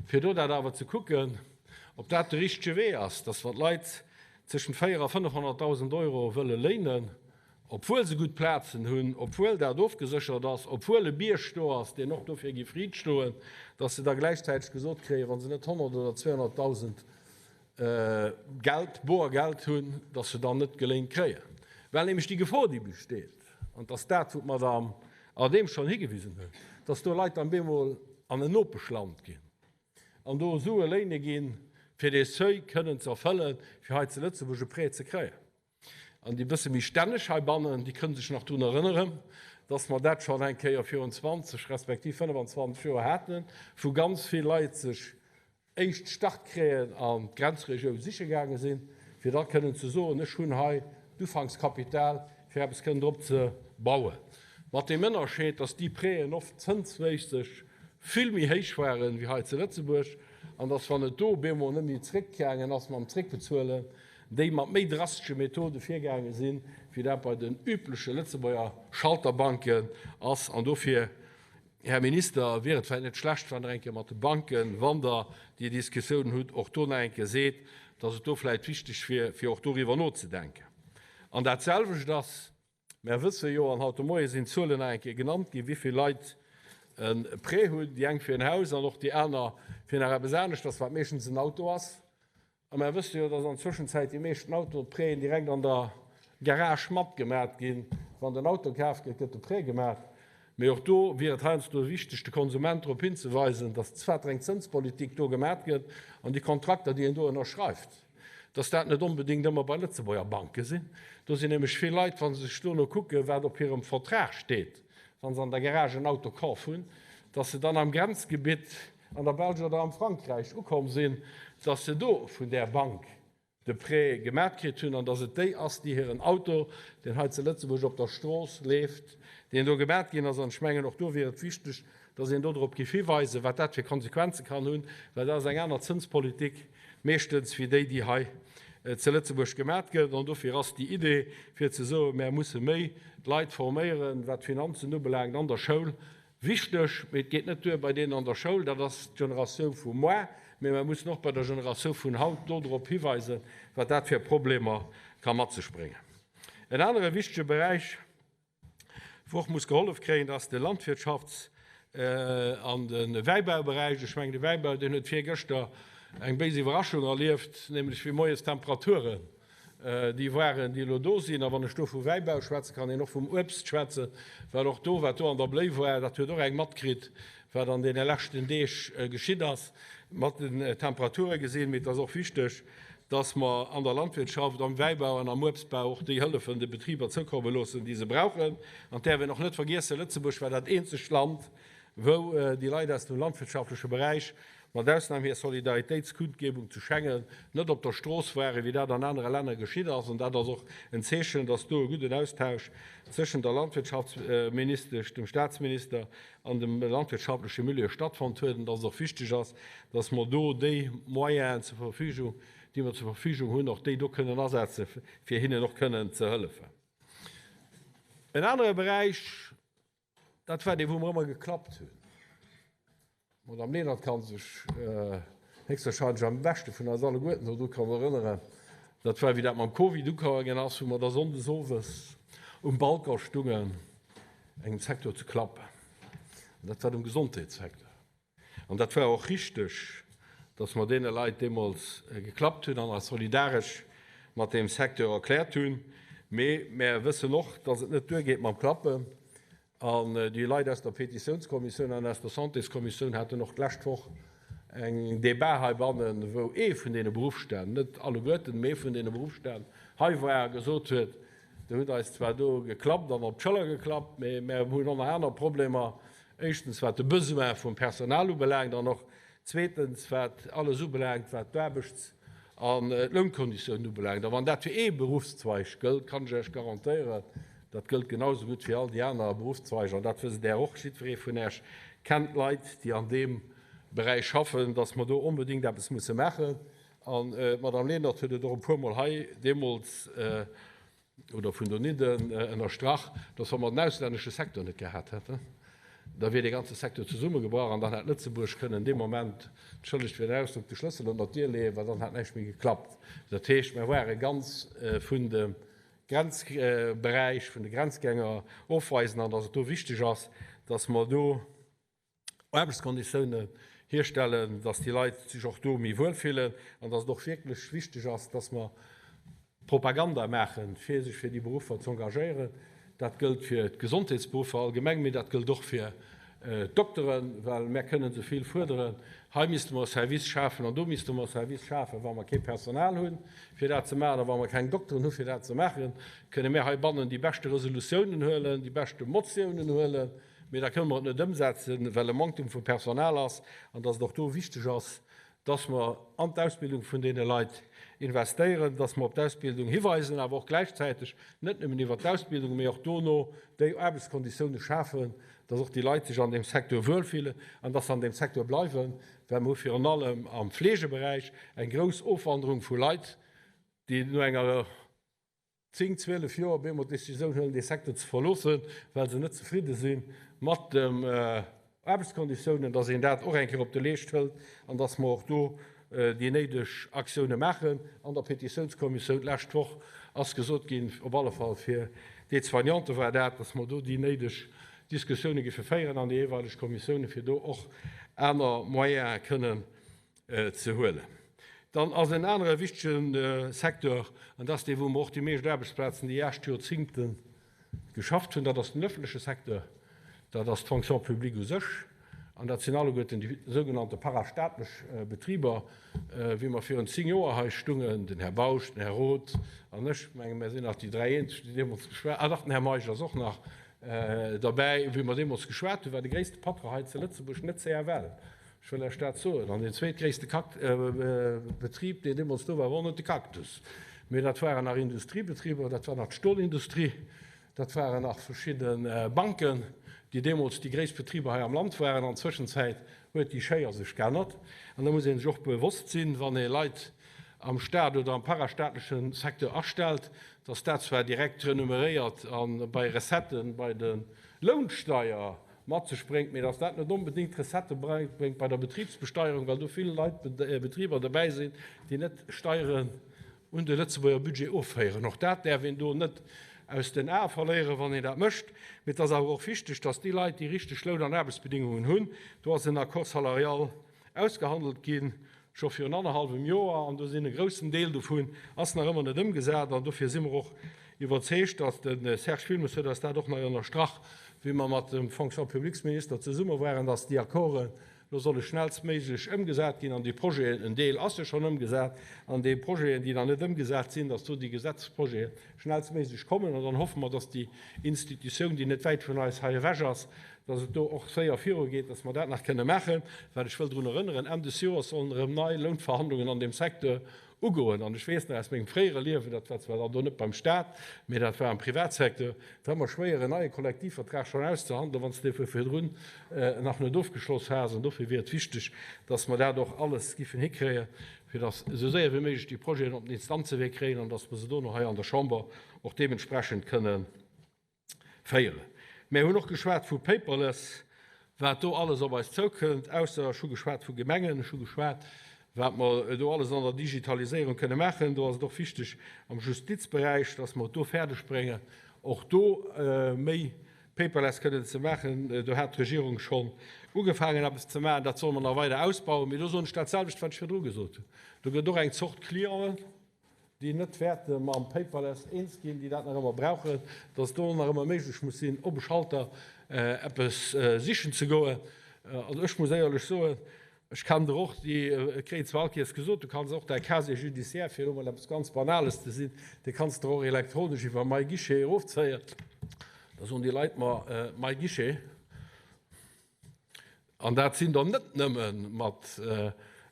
fir do dat awer ze kucken, ob dat de richtege Wee ass, datt wann d'Leit tëschent 400 a 500.000 Euro wëlle léinen, Obwuel se gutt Plazen hunn, obwuel dat ofgeséchert ass, obwuel e Bierg do ass, deen och dofir géif riit stoen, datt se da gläichzäiteg gesot kréien, wa se net 100 oder 200.000 Geld, Boergeld hunn, datt se dann net geléint kréien. Well nämlech déi Gefor, déi besteet, an et ass dat, wou d'Madame Adehm schonn higewisen huet, datt do Leit dann bemol an en Nopeschland ginn an do Sue léine ginn, fir dee Seuil kënnen ze erfëllen, fir hei zu Lëtzebuerg e Prêt ze kréien. An déi bësse méi stänneg heibannen, déi kënne sech nach drun erënneren, dass mer dat schonn eng Kéier virun 20 respektiv 25 Joer haten, wou ganz vill Leit sech éischt Startcraien an d'Grenzregioun siche gaange sinn, fir da kënnen ze soen, ech hunn hei d'Ufankskapital, fir eppes kënnen drop ze bauen. Mat deem Ënnerscheed, dass déi Prêten oft zënsméisseg vill méi héich waren wéi hei zu Lëtzebuerg an dass, wann et do bemol net méi zréckgaangen ass mam Zréckbezuelen, déi mat méi drastesche Methode virgaange sinn, wéi dat bei den übleche Lëtzebuerger Schalterbanken ass. An dofir, Här Minister, wier et vläicht net schlecht, wann Der eng Kéier mat de Banken, wann Der déi Diskussioun hutt, och do nach eng Kéier seet, dass et do vläicht wichteg wier, fir och doriwwer nozedenken. An datselwecht ass Mär wësse jo, an haut de Moie sinn d'Zuelen nach eng Kéier genannt ginn, wéi vill Leit e Prêt hunn, déi eng fir en Haus an och déi aner fir nach eppes aneschters, wat meeschtens en Auto ass. A mär wësse jo, dass an Zwëschenzäit déi meeschten Autoen d'Prêten direkt an der Garage matgemat ginn. Wann den Auto kaf gëtt, gëtt de Prêt gemaach. Mee och do wier et heiansdo wichteg, de Konsument drop hinzeweisen, dass wat fir eng Zënspolitik do gemat gëtt an déi Kontrakter, déi een do ënnerschreift, dass dat net onbedéngt ëmmer bei Lëtzebuerger Banke sinn. Do sinn nämlech vill Leit, wa se sech dono kucken, wat op hirem Vertrag steet, wa se an der Garage en Auto kaf hunn, dass se dann am Grenzgebitt, an der Belsch oder am Frankräich ukomm sinn, dass se do vun där Bank de Prêt gemat kritt hunn an dass et déi ass, déi hiren Auto, deen hei zu Lëtzebuerg op der Strooss leeft, deen do gemat ginn ass. An ech mengen, och do wier et wichteg, dass een do drop géif hiweisen, wat dat fir Konsequenze kann hunn, well dat ass eng aner Zënspolitik meeschtens wéi déi, déi hei zu Lëtzebuerg gemat gëtt. An dofir ass déi Idee, fir ze soen, mär musse méi d'Leit forméieren, wat d'Finanzen ubelaangt an der Schoul, Wichteg, mee et geet net duer bei deenen an der Schoul, dat ass d'Generatioun vu moar, mee mer mussen och bei der Generatioun vun haut do drop hiweisen, wat dat fir Problemer ka mat sech bréngen. En anere wichtege Beräich, wou och muss gehollef kréien, dat ass de Landwirtschafts an de Wäibauberäich. Ech mengen, de Wäibau, deen huet virgëschter eng béis Iwwerraschung erlieft, nämlech wéi moies d'Temperaturen déi waren, déi elo do sinn. A wann ech do vu Wäibau schwätzen, kann een och vum Uebst schwätzen, well och do, wat do an der Bléi war, dat huet och eng matkritt, wat an deene leschten Deeg geschitt ass, mat den Temperature gesinn. Mee et ass och wichteg, dass mer an der Landwirtschaft, am Wäibau an am Uebstbau och déi Hëllefen de Betriber zoukomme loossen, déi se brauchen. An et däerf een och net vergiessen, Lëtzebuerg war dat eenzegt Land, wou déi Leit aus dem landwirtschaftleche Beräich, mat Ausnam hir Solidaritéitskundgebung zu Schengen, net op der Strooss waren, wéi dat an anere Länner geschitt ass. An dat ass och en Zeechen, dass do e gudden Austausch zwëschen der Landwirtschaftsministesch, dem Statsminister an dem landwirtschaftleche Milieu stattfonnt huet an dass et och wichteg ass, dass mer do déi Moyenen zur Verfügung, déi mer zur Verfügung hunn, och déi do kënnen asetzen, fir hinnen och kënnen ze hëllefen. En anere Beräich, dat war dee wou mer ëmmer geklappt hunn. D'Madame Lenert ka sech héchstwahrscheinlech am beschte vun eis alleguerten dodru kann erënneren, dat war wéi dat mam Covid ugaangen ass, wou mer da sonndes owes um Balcon stungen, engem Secteur ze klappen. An dat war dem Gesondheetssecteur. An dat war och richteg, dass mer deene Leit deemools geklappt hunn an eis solidaresch mat deem Secteur erkläert hunn. Mee mer wëssen och, dass et net duergeet mam Klappen. An déi Leit aus der Petitiounskommissioun an aus der Santéskommissioun haten och d'lescht Woch eng Debat heibannen, wou ee vun deene Beruffsstänn, net alleguerten, mee ee vun deene Beruffsstänn hei war a gesot huet, Der hutt eis zwar do geklappt an op d'Schëller geklappt, mee mär hunn och nach aner Problemer, éischtens wat de Besoin vum Personal ubelaangt an och zweetens wat alles ubelaangt, wat d'Aarbechts an d'Lounkonditiounen ubelaangt. A wann dat fir ee Beruffszweig gëllt, kann ech Iech garantéieren, dat gëllt genau esou gutt fir all déi aner Beruffszweiger. An dat wësst Der och, jiddweree vun Iech kennt Leit, déi an deem Beräich schaffen, dass mer do onbedéngt eppes musse maachen. An d'Madame Lenert huet et och e puermol hei deemools oder vun donidden ënnerstrach, dass wa mer den auslännesche Secteur net gehat hätten, da wier dee ganze Secteur zesummegebrach an dann hätt Lëtzebuerg kënnen dee Moment, entschëllegt fir den Ausdrock, de Schlëssel ënnert d'Dier leeën, well dann hätt näischt méi geklappt. Dat heescht, mer ware ganz vun dem Grenzberäich, vun de Grenzgänger ofweisen an dass et do wichteg ass, dass mer do Aarbechtskonditiounen hierstellen, dass déi Leit sech och do méi wuel fillen an dass et och wierklech wichteg ass, dass mer Propaganda maachen, fir sech fir déi Beruffer ze engagéieren. Dat gëllt fir d'Gesondheetsberuffer allgemeng, mee dat gëllt och fir d'Dokteren, well mär kënnen esou vill fuerderen, hei misste mer e Service schafen an do misste mer e Service schafen. Wa mer kee Personal hunn, fir dat ze maachen, a wa mer keng Dokteren hu fir dat ze maachen, kënne mär heibannen déi beschte Resolutiounen huelen, déi beschte Motiounen huelen, Mee da kënne mer et net ëmsetzen, well e Manktum vu Personal ass an dass et och do wichteg ass, dass mer an d'Ausbildung vun deene Leit investéieren, dass mer op d'Ausbildung hiweisen, awer och gläichzäiteg net nëmmen iwwert d'Ausbildung, mee och dono déi Aarbechtskonditiounen schafen, dass och déi Leit sech an deem Secteur wuelfillen an dass se an deem Secteur bleiwen, well mer hu virun allem am Fleegeberäich eng grouss Ofwanderung vu Leit, déi no enger 10, 12 Joer op eemol d'Decisioun huelen, dee Secteur ze verloossen, well se net zefridde si mat den Aarbechtskonditiounen, dass een dat och eng Kéier op de Leescht hëlt an dass mer och do déi néideg Aktioune maachen. An der Petitiounskommissioun d'lescht Woch ass gesot ginn, op alle Fall fir d'Aide-soignante war dat, dass mer do déi néideg Diskussioune géife féieren an déi jeeweileg Kommissioune, fir do och aner Moyene kënnen ze huelen. Dann ass en anere wichtege Secteur, an dat ass dee wou mer och déi meescht Aarbechtsplazen déi lescht Joerzingte geschafft hunn, dat ass den öffentleche Secteur, dat ass d'Fonction publique u sech, an dat sinn alleguerten déi sougenannte parastaatlech Betriber. Wéi mer virun 10 Joer hei stungen, den Här Bausch, den Här Roth an ech, menge mer sinn nach déi dräi eenzeg, déi deemools geschwat, ah dach, den Här Meisch ass och nach derbäi, wéi mer deemools geschwat hunn, war de gréisste Patron hei zu Lëtzebuerg net CFL. Ech wëll Iech dat soen. An deen zweetgréisste Betrib, deen deemools do war, war och net de Cactus, mee dat waren nach Industriebetriber, dat war nach d'Stolindustrie, dat waren nach verschidde Banken, déi deemools déi gréisst Betriber hei am Land waren. An Zwëschenzäit huet déi Schéier sech geännert. An da muss ee sech och bewosst sinn, wann ee Leit am Stat oder am parastaatleche Secteur astellt, dass dat zwar direkt renumeréiert a bei Recetten, bei de Lounsteier mat sech bréngt, mee dass dat net onbedéngt Recettë bréngt bei der Betribsbesteierung, well do vill Leit, Betriber derbäi sinn, déi net Steieren un de Lëtzebuerger Budget offéieren. Och dat däerf een do net. aus den Ae verléieren, wann een dat mécht. Mee et ass awer och wichteg, dass déi Leit déi richteg Loun an Aarbechtsbedingungen hunn. Do ass en Accord salarial ausgehandelt ginn, scho virun annerhallwem Joer, an do sinn e groussen Deel dovun ass nach ëmmer net ëmgesat. An dofir si mer och iwwerzeegt, dass, de Serge Wilmes huet eis dat och nach ënnerstrach, wéi mer mat dem Fonction-publiques-Minister zesumme waren, dass déi Accorden elo solle schnellstméiglech ëmgesat ginn an déi Projeten, en Deel ass jo schonn ëmgesat, an déi Projeten, déi nach net ëmgesat sinn, dass do déi Gesetzprojete schnellstméiglech kommen. An dann hoffe mer, dass déi Institutioun, déi net wäit vun eis hei ewech ass, dass et do och séier virugeet, dass mer dat nach kënne maachen. Well ech wëll drun erënneren, Enn des Joers sollen erëm nei Lounverhandlungen an deem Secteur ugoen. An ech weess nach aus mengem fréiere Liewen, dat war zwar dann do net beim Stat, mee dat war am Privatsecteur, et war ëmmer schwéier, en neie Kollektivvertrag schonn auszehandelen, wann s de dee vu virdrun nach net ofgeschloss has. An dofir wier et wichteg, dass mer dat och alles giffen hikréien, fir dass esou séier wéi méiglech déi Projeten op den Instanzewee kréien an dass mer se dono hei an der Chamber och deementsprechend kënnen Féieren. Mär hunn och geschwat vu Paperless, wat do alles op eis zoukënnt, ausser ech hu geschwat vu Gemengen, ech hu geschwat, wat mer do alles an der Digitaliséierung kënne maachen. Do ass et och wichteg am Justizberäich, dass mer et do fäerdeg bréngen, och do méi Paperless kënnen ze maachen. Do hat d'Regierung schonn ugefaangen, eppes ze maachen. Dat solle mer nach weider ausbauen. Mee do soen ech dat selwecht, wat ech virdru gesot hunn. Do gëtt och eng Zort Clienten, déi net wäerte mam Paperless eens ginn, déi dat nach ëmmer brauchen, dass et do nach ëmmer méiglech muss sinn, op e Schalter eppes sichen ze goen. Also ech muss éierlech soen, ech kennen der och, déi kréien zwar all Kéiers gesot, du kanns och däi Casier judiciaire, fir elo mol eppes ganz Banales ze sinn, dee kanns de och elektronesch iwwer MyGuichet erofzéien. Da soen déi Leit mer, MyGuichet? An dat sinn der net nëmme mat,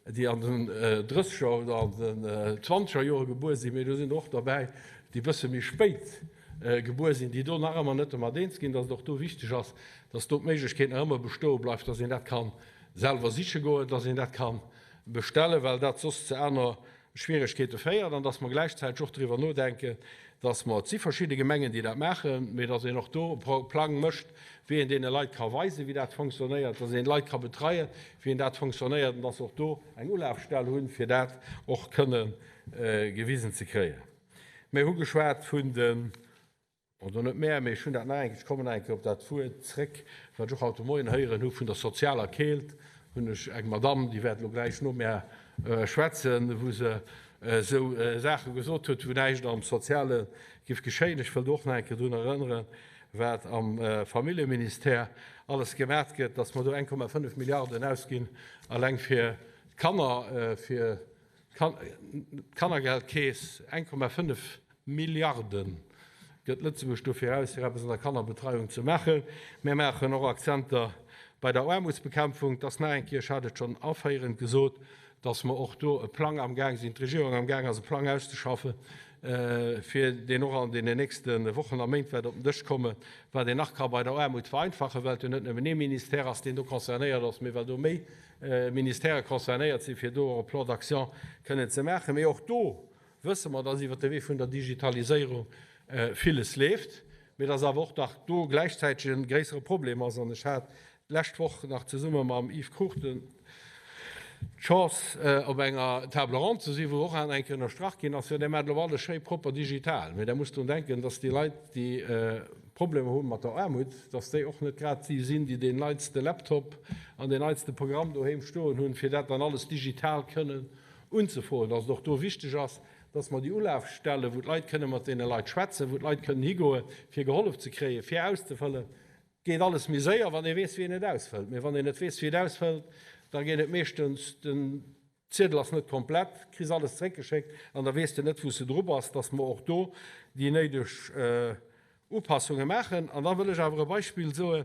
déi an den Drësseger oder an den Zwanzeger Jore gebuer sinn, mee do sinn der och derbäi, déi e bësse méi spéit gebuer sinn, déi do nach ëmmer net domat eens ginn, dass et och do wichteg ass, dass do d'Méiglechkeet nach ëmmer bestoe bleift, dass een dat ka selwer siche goen, dass een dat ka bestellen, well dat soss zu aner Schwieregkeete féiert an dass mer gläichzäiteg och driwwer nodenken, dass mer, et si verschidde Gemengen, déi dat maachen, mee dass een och do e Plang mécht, wéi een deene Leit ka weisen, wéi dat fonctionnéiert, dass een d'Leit ka betreien, wéi een dat fonctionnéiert an dass se och do eng Ulafstell hunn, fir dat och kënne gewisen ze kréien. Mir hu geschwat vun de Oder net mär, mee ech hunn dat nach eng Kéier, ech kommen nach eng Kéier op dat Wuert zréck, wat ech och haut de Moien héieren hu vun der sozialer Keelt, hunn ech eng Madamm, déi wäert elo gläich no mär schwätzen, wou se esou Saache gesot huet, wou näischt am Soziale giff geschéien. Ech wëll do och nach eng Kéier drun erënneren, wat am Familljeministère alles gemat gëtt, dass mer do 1,5 Milliarden ausginn eleng fir d'Kanner, fir D'Kannergeldkeess, 1,5 Milliarde gëtt Lëtzebuerg dofir aus, fir eppes an der Kannerbetreiung ze maachen. Mir maachen och Akzenter bei der Aarmutsbekämpfung. Et ass nach eng Kéier, ech hat et schonn aféierend gesot, dass mer och do e Plang amgaang sinn, d'Regierung amgaang ass e Plang auszeschaffen, fir deen och an deenen nächste Wochen a Méint wäert op den Dësch kommen, wat een nach ka bei der Aarmut vereinfachen, well et jo net nëmmen ee Ministère ass, deen do concernéiert ass, mee well do méi Ministèrë concernéiert sinn, fir do och e Plan d'action kënnen ze maachen. Mee och do wësse mer, dass iwwert de Wee vun der Digitaliséierung villes leeft, mee dass awer och nach do gläichzäiteg e gréissere Problem ass. An ech hat d'lescht Woch nach zesumme mam Yves Cruchten d'Chance, op enger Table ronde ze sinn, wou och nach eng Kéier ënnerstrach ginn ass, Jo, Dir maacht elo alles schéi propper digital, mee Der musst drun denken, dass déi Leit, déi Problemer hu mat der Aarmut, dass déi och net grad déi sinn, déi deen neitste Laptop an deen neitste Programm doheem stoen hunn, fir dat dann alles digital kënnen unzefroen, dass et och do wichteg ass, dass mer déi Ulafstellen, wou d'Leit kënne mat deene Leit schwätzen, wou d'Leit kënnen higoen, fir gehollef ze kréien, fir auszefëllen. Geet alles méi séier, wann ee weess, wéi een et ausfëllt. Mee wann een net weess, wéi et ausfëllt, da geet et meeschtens den. Ziedel ass net komplett, kriss alles zeréckgeschéckt an da weess de net wou s de dru bass, dass mer och do déi néideg Upassunge maachen. An da wëll ech awer e Beispill soen,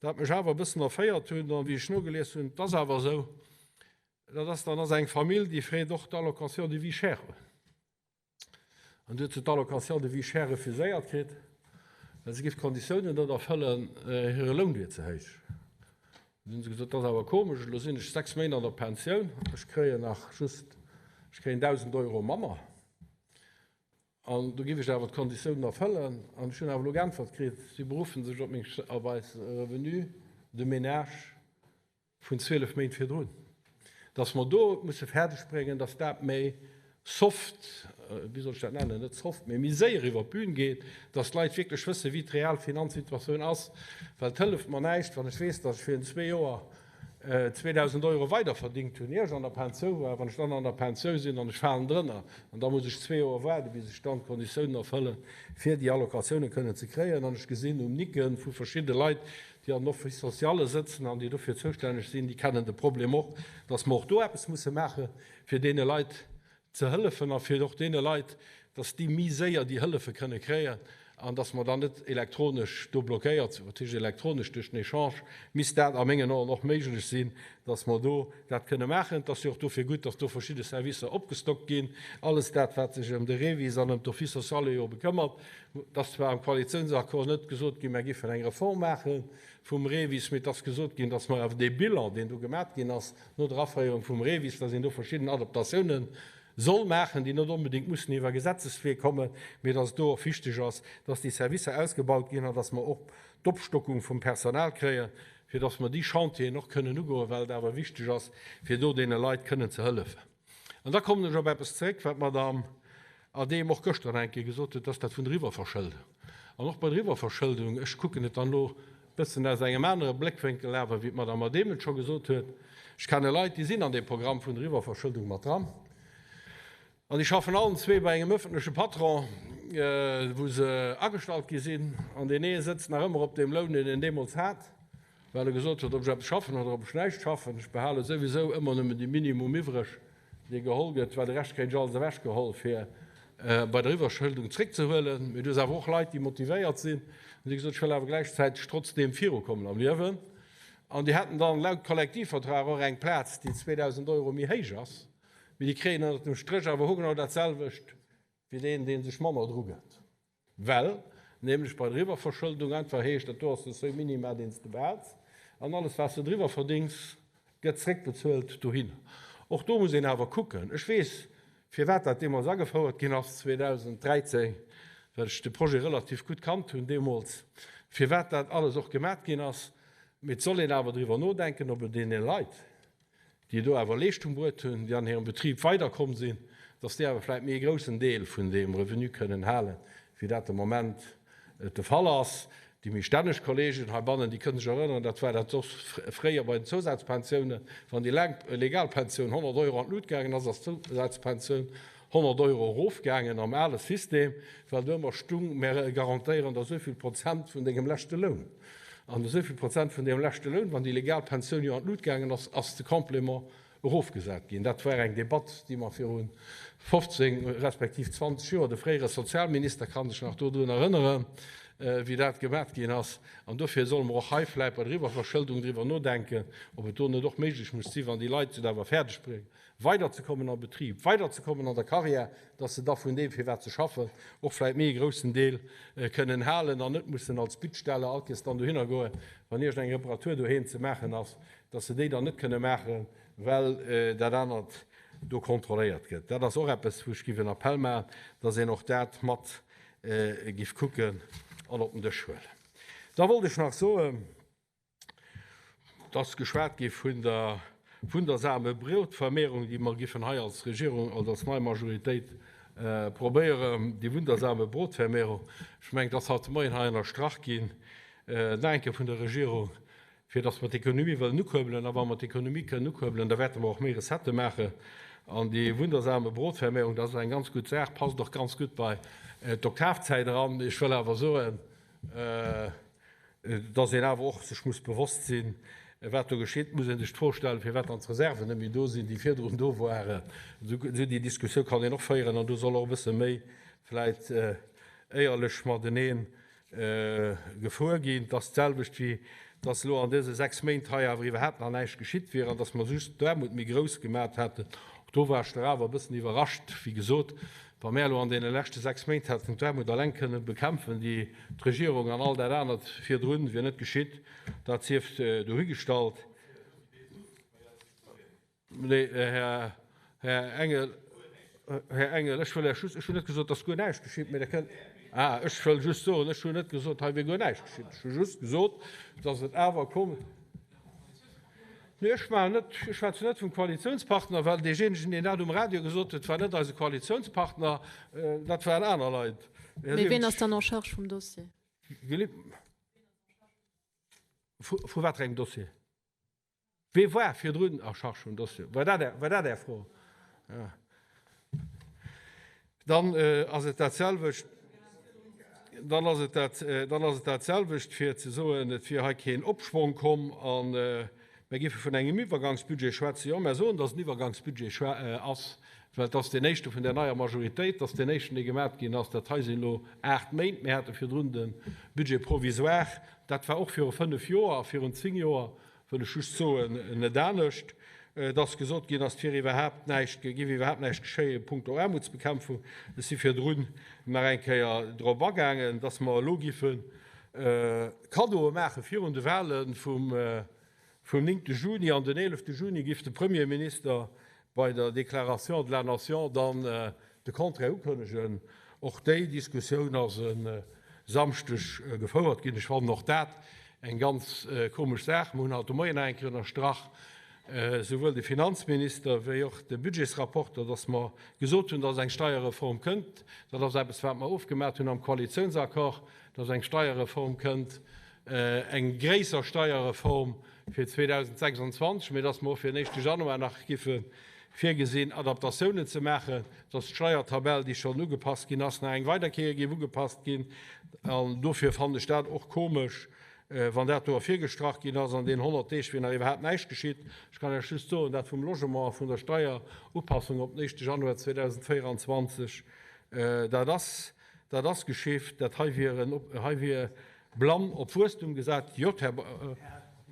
dat mech awer e bëssen erféiert hunn an wéi ech nogelies hunn, et ass awer esou, dat ass dann ass eng Famill, déi freet och d'Allocation de vie chère un. An du huet se d'Allocation de vie chère refuséiert kritt, well se giff d'Konditiounen net erfëllen, hire Loun wier ze héich. Dunn hunn se gesot, dat ass awer komesch, elo sinn ech 6 Méint an der Pensioun, ech kréien nach just, ech kréien 1.000 Euro manner, an do giff ech awer d'Konditiounen erfëllen. An ech hunn awer elo geäntwert kritt, si beruffen sech op meng, op eis Revenu de ménage. vun 12 Méint virdrun, dass mer do et musse fäerdegbréngen, dass dat méi soft wéi soll ech dat nennen, net soft, mee méi séier iwwer d'Bün geet, dass d'Leit wierklech wëssen, wéi d'real Finanzsituatioun ass. Well et hëlleft mer näischt, wann ech weess, dass ech virun zwee Joer 2.000 Euro weiderverdingt hunn, ier ech an der Pensioun war, wann ech dann an der Pensioun sinn an ech falen drënner, an da muss ech zwee Joer waarden, bis ech dann d'Konditiounen erfëllen, fir déi Allocatiounen kënnen ze kréien. An ech gesinn um Nicke vu verschidde Leit, déi an den Office-sociale sëtzen an déi dofir zoustänneg sinn, déi kennen de Problem och, dass mer och do eppes musse maachen, fir deene Leit ze hëllefen a fir och deene Leit, dass déi méi séier déi Hëllefe kënne kréien an dass mer dann net elektronesch do blockéiert sinn. Wat heescht elektronesch? Duerch den Echange misst dat a mengen Oen och méiglech sinn, dass mer do dat kënne maachen. Et ass jo och dofir gutt, dass do verschidde Servicer opgestockt ginn. Alles dat, wat sech ëm de REVIS an ëm d'Office sociale jo bekëmmert. Et ass zwar am Koalitiounsaccord net gesot ginn, mer géifen eng Reform maache vum REVIS, mee et ass gesot ginn, dass mer awer dee Bilan, deen do gemat ginn ass, no der Aféierung vum REVIS, dass een do verschidden Adaptatiounen soll maachen, déi net onbedéngt mussen iwwer Gesetzeswee kommen, mee dass et do och wichteg ass, dass déi Servicer ausgebaut ginn an dass mer och d'Opstockung vum Personal kréien, fir dass mer déi Chantieren och kënnen ugoen, well et awer wichteg ass, fir do deene Leit kënnen ze hëllefen. An da kommen ech op eppes zeréck, wat d'Madame Adehm och gëschter nach eng Kéier gesot huet, dass dat vun der Iwwerverschëldung. An och bei der Iwwerverschëldung, ech kucken et dann elo e bëssen aus engem anere Bléckwénkel awer, wéi d'Madame Adehm et scho gesot huet, ech kenne Leit, déi sinn an deem Programm vun der Iwwerverschëldung mat dran an déi schaffen allen zwee bei engem öffentleche Patron, wou se agestallt gi sinn, an deen ee sëtzt nach ëmmer op deem Loun, deen en deemools hat. Well e gesot huet, ob ech eppes schaffen oder ob ech näischt schaffen, ech behale souwisou ëmmer nëmmen de Minimum iwwreg, dee geholl gëtt, well de Rescht kréien ech alles ewechgeholl, fir bei der Iwwerschëldung zréckzehuelen. Mee du hues awer och Leit, déi motivéiert sinn an déi gesot, ech wëll awer gläichzäiteg trotzdeem virukommen am Liewen. An déi hätten dann laut Kollektivvertrag och eng Plaz, déi 2.000 Euro méi héich ass, mee déi kréien ënnert dem Stréch awer hogenau dat selwecht wéi deen, dee sech manner drugëtt. Well nämlech bei der Iwwerverschëldung einfach heescht, dat do ass de Seuil minima, deen s de behälls, an alles, wat s de driwwer verdéngs, gëtt zréckbezuelt dohinner. Och do muss een awer kucken. Ech weess, firwat dat deemools agefouert ginn ass, 2013, well ech de Projet relativ gutt kannt hunn deemools, firwat dat alles och gemat ginn ass. Mee et soll een awer driwwer nodenken, ob et deene Leit, déi do awer Leeschtung bruet hunn, déi an hirem Betrib weiderkomm sinn, dass déi awer vläicht méi e groussen Deel vun deem Revenu kënnen halen, wéi dat de Moment de Fall ass. Déi méi stänneg Kolleegen heibannen, déi kënnen sech erënneren, dat war dat och fréier bei den Zousazpensiounen, wann déi laang legal Pensioun 100 Euro an d'Lut gaangen ass, ass d'Zousazpensioun 100 Euro erofgaangen am ale System, well do ëmmer stung, Mär garantéieren der esou vill Prozent vun dengem leschte Loun. An esou vill Prozent vun deem leschte Loun, wann déi legal Pensioun jo an d'Lut gaangen ass, ass de Complément erofgesat ginn. Dat war eng Debatt, déi mer viru 15 respektiv 20 Joer, de fréiere Sozialminister ka sech nach dodrun erënneren, wéi dat gemat ginn ass. An dofir solle mer och hei vläicht bei der Iwwerverschëldung driwwer nodenken, ob et do net och méiglech muss sinn, wann déi Leit et awer fäerdegbréngen, weiderzekommen am Betrib, weiderzekommen an der Karriär, dass se da vun deem, fir wat se schaffen, och vläicht méi e groussen Deel kënnen halen an net mussen als Bittsteller all Kees dann dohinner goen, wann iergend eng Reparatur doheem ze maachen ass, dass se déi dann net kënne maachen, well dat anert do kontrolléiert gëtt. Dat ass och eppes, wou ech giff en Appell maachen, dass een och dat mat giff kucken an op den Dësch huelen. Da wollt ech nach soen, Et ass geschwat gi vun der wundersame Brotvermehrung, déi mer giffen hei als Regierung oder als nei Majoritéit probéieren, déi wundersame Brotvermehrung. Ech mengen, et ass haut de Moien hei ënnerstrach ginn, nach eng Kéier vun der Regierung, fir datt mer d'Ekonomie wëllen ukuerbelen. A wa mer d'Ekonomie kënnen ukuerbelen, da wäerte mer och méi Recettë maachen. An déi wundersame Brotvermehrung, dat ass eng ganz gutt Saach, passt och ganz gutt bei d'Oktavzäit eran. Ech wëll awer soen, Dass een awer och sech muss bewosst sinn, wat do geschitt, muss ee sech d'Fro stellen, firwat dann d'Reserven net méi do sinn, déi virdrun do waren. Esou déi Diskussioun kann een och féieren an do soll och e bësse méi vläicht éierlech matenee gefuer ginn. Et ass d'selwecht, wéi dass elo an dëse 6 Méint hei awer iwwerhaapt nach näischt geschitt wier an dass mer just d'Aarmut méi grouss gemat hätten. Och do war ech der awer e bëssen iwwerrascht, wéi gesot, Wa mär elo an deene leschte 6 Méint hätten d'Aarmut alleng kënnen bekämpfen, déi d'Regierung an all dat anert virdrun, wier net geschitt, dat sief dohigestallt. Nee, Här Engel, Här Engel, ech wëll Iech just, ech hunn net gesot, dass guer näischt geschitt, mee Der kënnt, ah, ech wëll just soen, ech hunn net gesot, hei wier guer näischt geschitt. Ech hu just gesot, dass et awer komm. Nee, ech maachen net, ech schwätzen net vum Koalitiounspartner, well deejéinegen, deen dat um Radio gesot huet, war net eise Koalitiounspartner, dat waren aner Leit. Mee wien ass dann en charge vum Dossier? Vu wat fir engem Dossier? Wee war virdrun en charge vum Dossier? War dat Är, war dat Är Fro? Ja. Dann ass et dat selwecht, dann ass et dat, dann ass et dat selwecht fir ze soen, et wier hei keen Opschwong komm a mir géife vun engem Iwwergangsbudget schwätzen. Jo, mär soen, datt et en Iwwergangsbudget ass, well et ass deen éischte vun där neier Majoritéit, et ass deen éischten, dee gemat ginn ass. Dat hei sinn elo 8 Méint. Mir hate virdrun de Budget provisoire, dat war och viru 5 Joer a virun 10 Joer Wëll ech just soen, net anescht, dass gesot ginn ass, et wier iwwerhaapt näischt, géif iwwerhaapt näischt geschéie punkto Aarmutsbekämpfung. Ech si virdrun nach eng Kéier drop agaangen, dass mer elo giffe Kaddoe maache virun de Wahle vum 9 Juni. An den 11 Juni giff de Premierminister bei der Déclaration de la Nation dann de Contraire ukënnegen. Och déi Diskussioun ass e Samschdeg gefouert ginn. Ech fannen och dat eng ganz komesch Saach. Mer hunn haut de Moien nach eng Kéier ënnerstrach, souwuel de Finanzminister wéi och de Budgetsrapporter, datt mer gesot hunn, datt eng Steierreform kënnt. Dat ass eppes, wat mer ofgemat hunn am Koalitiounsaccord, datt eng Steierreform kënnt, eng gréisser Steierreform fir 2026, mee datt mer och fir den éischte Januar nach giffe virgesinn, Adaptatiounen ze maachen, datt d'Steiertabell, déi schonn ugepasst ginn ass, nach eng weider Kéier géif ugepasst ginn. An dofir fannen ech dat och komesch, wann dat do ervirgestrach ginn ass, an deenen 100 Deeg wier nach iwwerhaapt näischt geschitt. Ech kann Iech just soen, dat vum Logement a vun der Steierupassung op den éischte Januar 2024, dat ass, dat ass geschitt. Dat hei wier en, hei wier Blann op Wuesstum gesat. Jo, Här,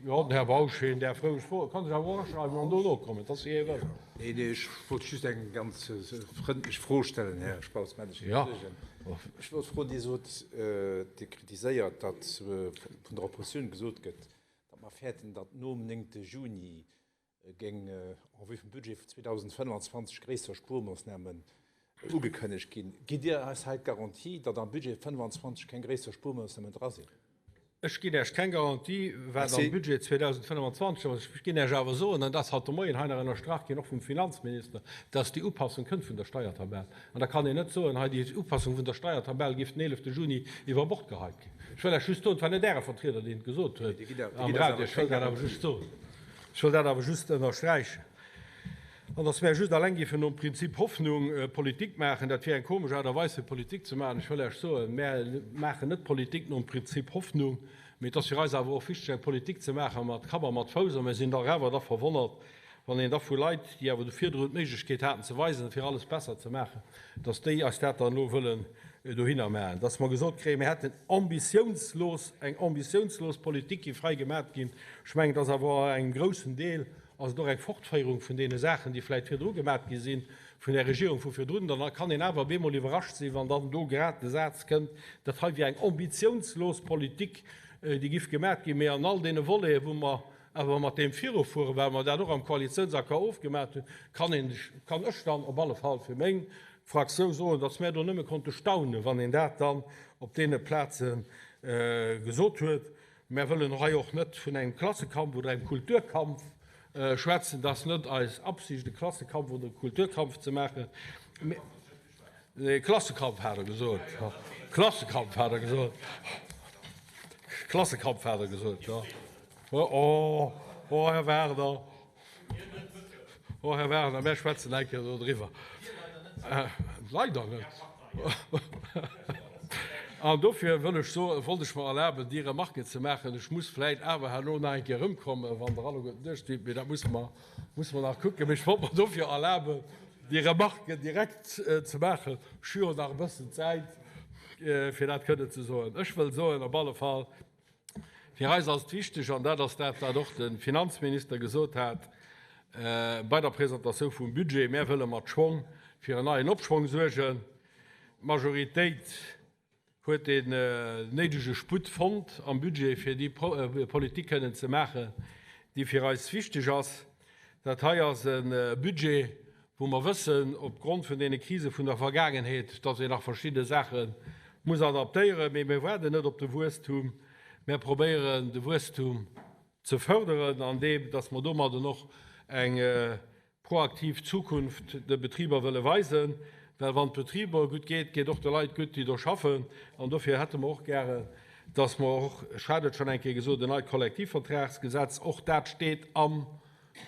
jo, den Här Bausch, hien däerf roueg froen, kann sech awer och aschreiwen an dono kommen, et ass wéi hie wëll. Nee, nee, ech wollt just eng ganz frëndlech Fro stellen, Här Spautz, mä ech entschëllegen. Ech wollt froen, Dir sot, Dir kritiséiert, datt vun der Oppositioun gesot gëtt, datt mer fäerten, datt nom néngte Juni géing en vue vum Budget vun 2025 gréisser Spuermoossnamen ugekënnegt ginn. Gitt Dir eis hei d'Garantie, datt am Budget 25 keng gréisser Spuermoossnamen dra sinn? Ech ginn Iech keng Garantie, wat am Budget 2025 ass. Ech ginn Iech awer soen, an dat ass haut de Moien hei nach ënnerstrach ginn, och vum Finanzminister, datt déi Upassung kënnt vun der Steiertabell. An da kann een net soen, hei déi Upassung vun der Steiertabell géif den 11 Juni iwwer Bord geheit ginn. Ech wëll Iech just soen, et war net Äre Vertrieder, deen et gesot huet am Radio. Ech wëll dat awer just soen. Ech wëll dat awer just ënnersträichen. An datt mär just alleng géifen nom Prinzip Hoffnung Politik maachen, dat wier eng komesch Aart a Weis fir Politik ze maachen. Ech wëll Iech soen, mär maachen net Politik nom Prinzip Hoffnung, mee et ass fir eis awer och wichteg eng Politik ze maache mat Kapp a mat Fouss. A mir sinn dach awer da verwonnert, wann een da vu Leit, déi awer do virdrun d'Méiglechkeet haten ze weisen, fir alles besser ze maachen, datt déi eis dat dann elo wëllen dohinner maachen, datt mer gesot kréien, mir hätten ambitiounslos, eng ambitiounslos Politik géif hei gemat ginn. Ech mengen, et ass awer a engem groussen Deel ass et och eng Fortféierung vun deene Saachen, déi vläicht virdru gemat gi sinn, vun där Regierung vu virdrun. Dann kann een awer op eemol iwwerrascht sinn, wann dann do grad de Saz kënnt, dat hei wier eng ambitiounslos Politik, déi giff gemat ginn. Mee an all deene Voleten, wou mer Awer mat deem Virufueren, well mer dat och am Koalitiounsaccord ofgemat hunn, kann een, kann ech dann op alle Fall fir meng Fraktioun soen, datt mär do nëmme konnte staunen, wann een dat dann op deene Plaze gesot huet. Mär wëllen hei och net vun engem Klassekampf oder engem Kulturkampf schwätzen. Dat ass net eis Absicht, e Klassekampf oder e Kulturkampf ze maachen. Nee, Klassekampf hat er gesot. Klassekampf hat er gesot. Klassekampf hat er gesot, jo. Oh, oh, Här Werner. Oh, Här Werner, mär schwätzen eng Kéier do driwwer. Leider net. An dofir wëll ech soen, wollt ech mer erlaben, déi Remarque ze maachen. Ech muss vläicht awer herno nach eng Kéier erëmkommen, wann Der alleguerten duerch sidd, mee dat musse mer, musse mer nach kucken. Mee ech wollt mer dofir erlaben, déi Remarque direkt ze maachen. Ech hu jo nach e bëssen Zäit, fir dat kënnen ze soen. Ech wëll soen, op alle Fall, fir eis ass et wichteg, an dat ass dat, wat och de Finanzminister gesot hat bei der Presentatioun vum Budget, Mär wëlle mat Schwong fir en neien Opschwong suergen. D'Majoritéit huet deen néidege Sputt fonnt am Budget, fir déi Politik kënnen ze maachen, déi fir eis wichteg ass. Dat hei ass e Budget, wou mer wëssen, opgrond vun deene Krise vun der Vergaangenheet, dass een nach verschidde Saache muss adaptéieren. Mee mir waarden net op de Wuesstum, mär probéieren de Wuesstum. Ze fërderen, andeem dass mer domadden och eng proaktiv Zukunft de Betriber wëlle weisen. Well wann d'Betriber gutt geet, geet och de Leit gutt, déi do schaffen. An dofir hätte mer och gären, dass mer och, ech hat et schonn eng Kéier gesot, en neit Kollektivvertragsgesetz, och dat steet am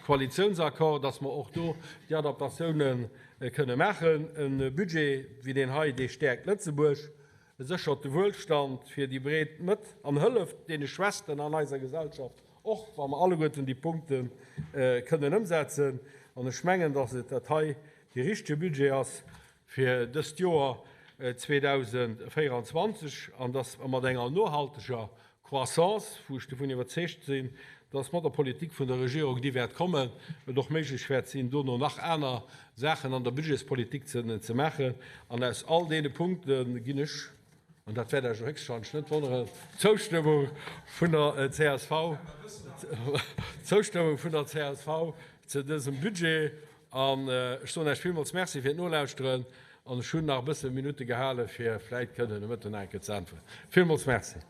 Koalitiounsaccord, dass mer och do déi Adaptatiounen kënne maachen. E Budget wéi deen hei, dee stäerkt Lëtzebuerg. E séchert de Wuelstand fir déi breet Mëtt an hëlleft deene Schwächsten an eiser Gesellschaft, och wa mer alleguerten déi Punkte kënnen ëmsetzen. An ech mengen, dass et dat hei dee richtege Budget ass fir dëst Joer 2024 an dass mer mat enger nohalteger Croissance, wou ech dovun iwwerzeegt sinn, dass mat der Politik vun der Regierung déi wäert kommen, et och méiglech wäert sinn, dono nach aner Saachen an der Budgetspolitik ze maachen. An aus all deene Punkte ginn ech, an dat wäert Iech och héchstwahrscheinlech net wonneren, d'Zoustëmmung vun der csv, d'Zoustëmmung vun der csv zu dësem Budget. An ech soen Iech villmools Merci fir d'Nolauschteren an ech hunn nach e bësse Minutte gehale fir vläit kënnen de Mëtten nach eng Kéier ze äntweren. Villmools Merci.